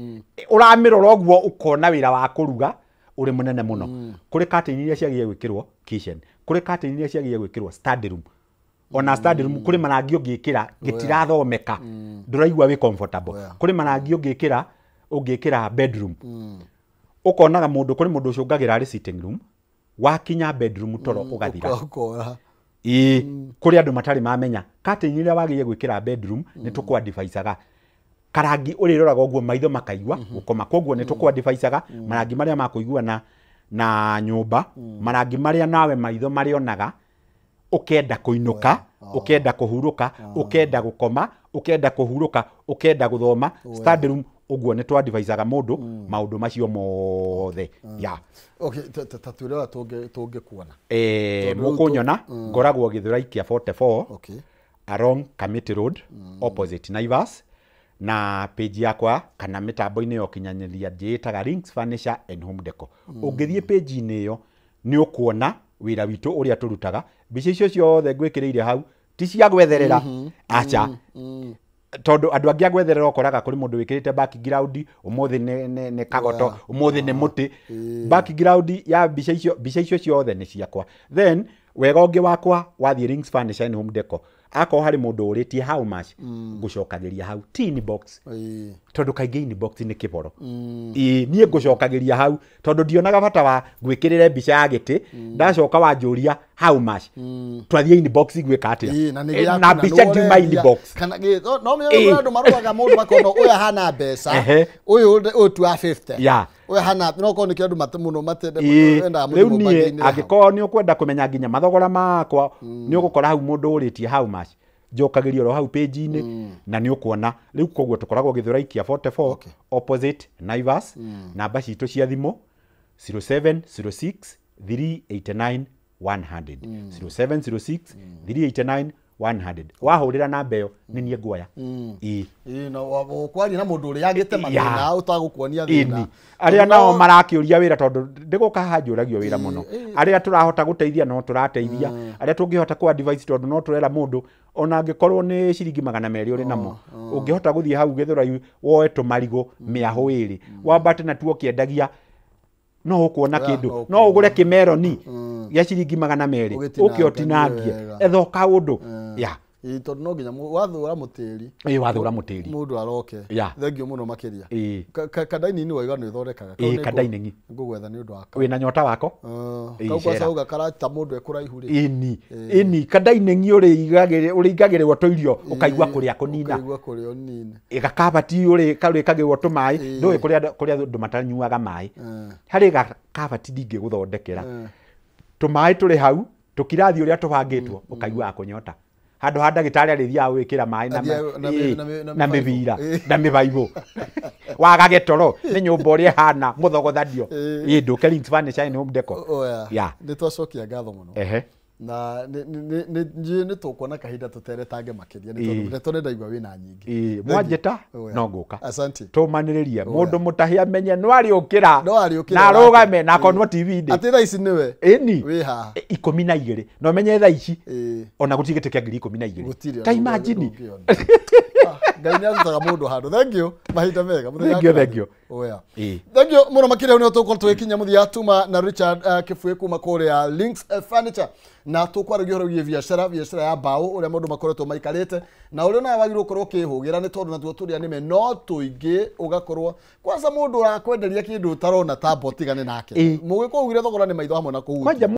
Ũramĩrora ũguo ũkona wĩra wa kũruga ũrĩ mũnene mũno. Kũrĩ curtain iria ciagĩrĩire gwĩkĩrwo kitchen, kũrĩ curtain iria ciagĩrĩire gwĩkĩrwo study room. Ona study room kũrĩ marangi ũngĩkĩra gĩtirathomeka, ndũraigua wĩ comfortable. Kũrĩ marangi ũngĩkĩra bedroom. Ũkonaga mũndũ, kũrĩ mũndũ ũcũngagĩra arĩ sitting room, Wakinya bedroom toro ũgathira. Ĩĩ, kũrĩ andũ matarĩ mamenya curtain ĩrĩa wagĩrĩire gwĩkĩra bedroom nĩ tũkwadivaicaga karangi ũrĩroraga ũguo maitho makaigua gũkoma. Koguo nĩ tũkwadivaicaga marangi marĩa makũiguana na nyũmba, marangi marĩa nawe maitho marĩonaga ũkenda kũinũka, ũkenda kũhurũka, ũkenda gũkoma, ũkenda kũhurũka, ũkenda gũthoma study room. Ũguo nĩ twadivaicaga mũndũ maũndũ macio mothe. Ya. Okay, ta twĩre ũrĩa tũngĩkuona. Mũkũnyona ngoragwo Gĩthũrai kĩa 44. Okay. Along Kamiti Road, opposite Naivas. Na page yakwa kana mĩtambo-inĩ ya ũkinyanĩria njĩĩtaga Links Furniture and Home Decor. Ũngĩthiĩ page-inĩ ĩyo nĩ ũkuona wĩra witũ ũrĩa tũrutaga. Mbica icio ciothe ngwĩkĩrĩire hau ti cia gwetherera, aca. Tondũ andũ angĩ a gwetherera ũkoraga kũrĩ mũndũ wĩkĩrĩte background, ũmũthĩ nĩ kagoto, ũmũthĩ nĩ mũtĩ. Background ya mbica icio ciothe nĩ ciakwa. Then wega ũngĩ wakwa wathiĩ Links Furniture and Home Decor, akorwo harĩ mũndũ ũrĩtie how much, ngũcokagĩria hau ti inbox. Tondũ kaingĩ inbox nĩ kĩboro. Ĩĩ, niĩ ngũcokagĩria hau tondũ ndionaga bata wa ngwĩkĩrĩre mbica ya gĩtĩ, ndacoka wanjũria how much, twathiĩ inbox gwĩka atĩa? Na mbica ndiuma inbox. Kana no menya andũ marũaga mũndũ makona ũyũ ahana mbeca, ũyũ tu wa 50. Ũyũ ahana no korwo nĩkĩo andũ mũno matendaga mũndũ. Rĩu niĩ angĩkorwo nĩ ũkwenda kũmenya nginya mathogora makwa, nĩ ũgũkora hau mũndũ ũrĩtie how much, njokagĩria oro hau page-inĩ na nĩ ũkuona. Rĩu koguo tũkoragwo Gĩthũrai kĩa 44 opposite Naivas. Namba citũ cia thimũ 0706 389 100, 0706 389 100. Wahũrĩra namba ĩyo nĩ niĩ nguoya. Ĩĩ, no ũkwaria na mũndũ ũrĩa agĩte mathĩna ũtagũkuonia thĩna. Arĩa nao marakĩũria wĩra, tondũ ndĩgũka haha njũragio wĩra mũno. Arĩa tũrahota gũteithia no tũrateithia, arĩa tũngĩhota kũ advise tondũ no tũrera mũndũ ona angĩkorwo nĩ ciringi 200 ũrĩ namo, ũngĩhota gũthiĩ hau Gĩthũrai woe tũmarigũ mĩahũ ĩrĩ wambate natuo ũkĩendagia, no ũkuona kĩndũ. No ũgũre kĩmeroni gĩa ciringi 200 ũke ũtinangie etha kaũndũ. Ya. Tondũ no nginya wathũra mũtĩri. Ĩĩ, wathũra mũtĩri mũndũ aroke. Thengio mũno makĩria. Kadaini-inĩ waiga nĩ ũthondekaga. Ĩĩ, kadaini ngũgwetha nĩ ũndũ wako. Wĩna nyota wako? Kau kwacauga karata mũndũ ekũraihu rĩ. Ĩni. Ĩni, kadaini ũrĩigagĩrĩrwo tũirio ũkaigua kũrĩa kũnina. Ũkaigua kũrĩa ũnina. Gakabati ũrĩkagĩrwo tũmaĩ, ndũĩ kũrĩa andũ matanyuaga maĩ. Harĩ gakabati ndingĩgũthondekera. Tũmaĩ tũrĩ hau, tũkirathi ũrĩa tũbangĩtwo, ũkaiguaga kũnyota. Handũ ha ndagĩtarĩ arĩthiaga gwĩkĩra maĩ na mĩbira na mĩbaibũ wagage toro nĩ nyũmba ũrĩa ĩhana mũthogothanio. Ĩĩ, ndũke Links Furniture and Home Decor. Nĩ twacokia ngatho mũno. Na nĩ tũkuona kahinda tũteretange makĩria, nĩ tondũ ndeto nĩ ndaigua wĩna nyingĩ. Mwanjĩta no ngũka. Asante. Tũmanĩrĩrie mũndũ mũtahe amenye no arĩũkĩra na arũgame na akonwo TV-inĩ atĩ thaa ici nĩwe. Ĩni wĩ haha 12 na ũmenye thaa ici ona gũtirĩ gĩtĩ kĩa ngiri 12. Ta imagine. Ngai nĩ arutaga mũndũ handũ. Thank you. Mahinda mega. Thank you. Thank you mũno makĩria. Nĩ tũgũkorwo tũgĩkinya mũthia tuma na Richard Kĩbuĩ kuma kũrĩa Links Furniture, na tũkwaragia ũhoro wĩgiĩ biacara ya mbaũ ũrĩa maũndũ makoretwo maikarĩte na ũrĩa nawe wagĩrĩirwo gũkorwo ũkĩhũgĩra, nĩ tondũ natuo tũrĩa nĩme no tũingĩ ũgakorwo kwanza mũndũ ũrakwenderia kĩndũ ũtarona ta mbo tigane nake. Mũgĩkũugire thogora nĩ maitho hamwe na kũhutia.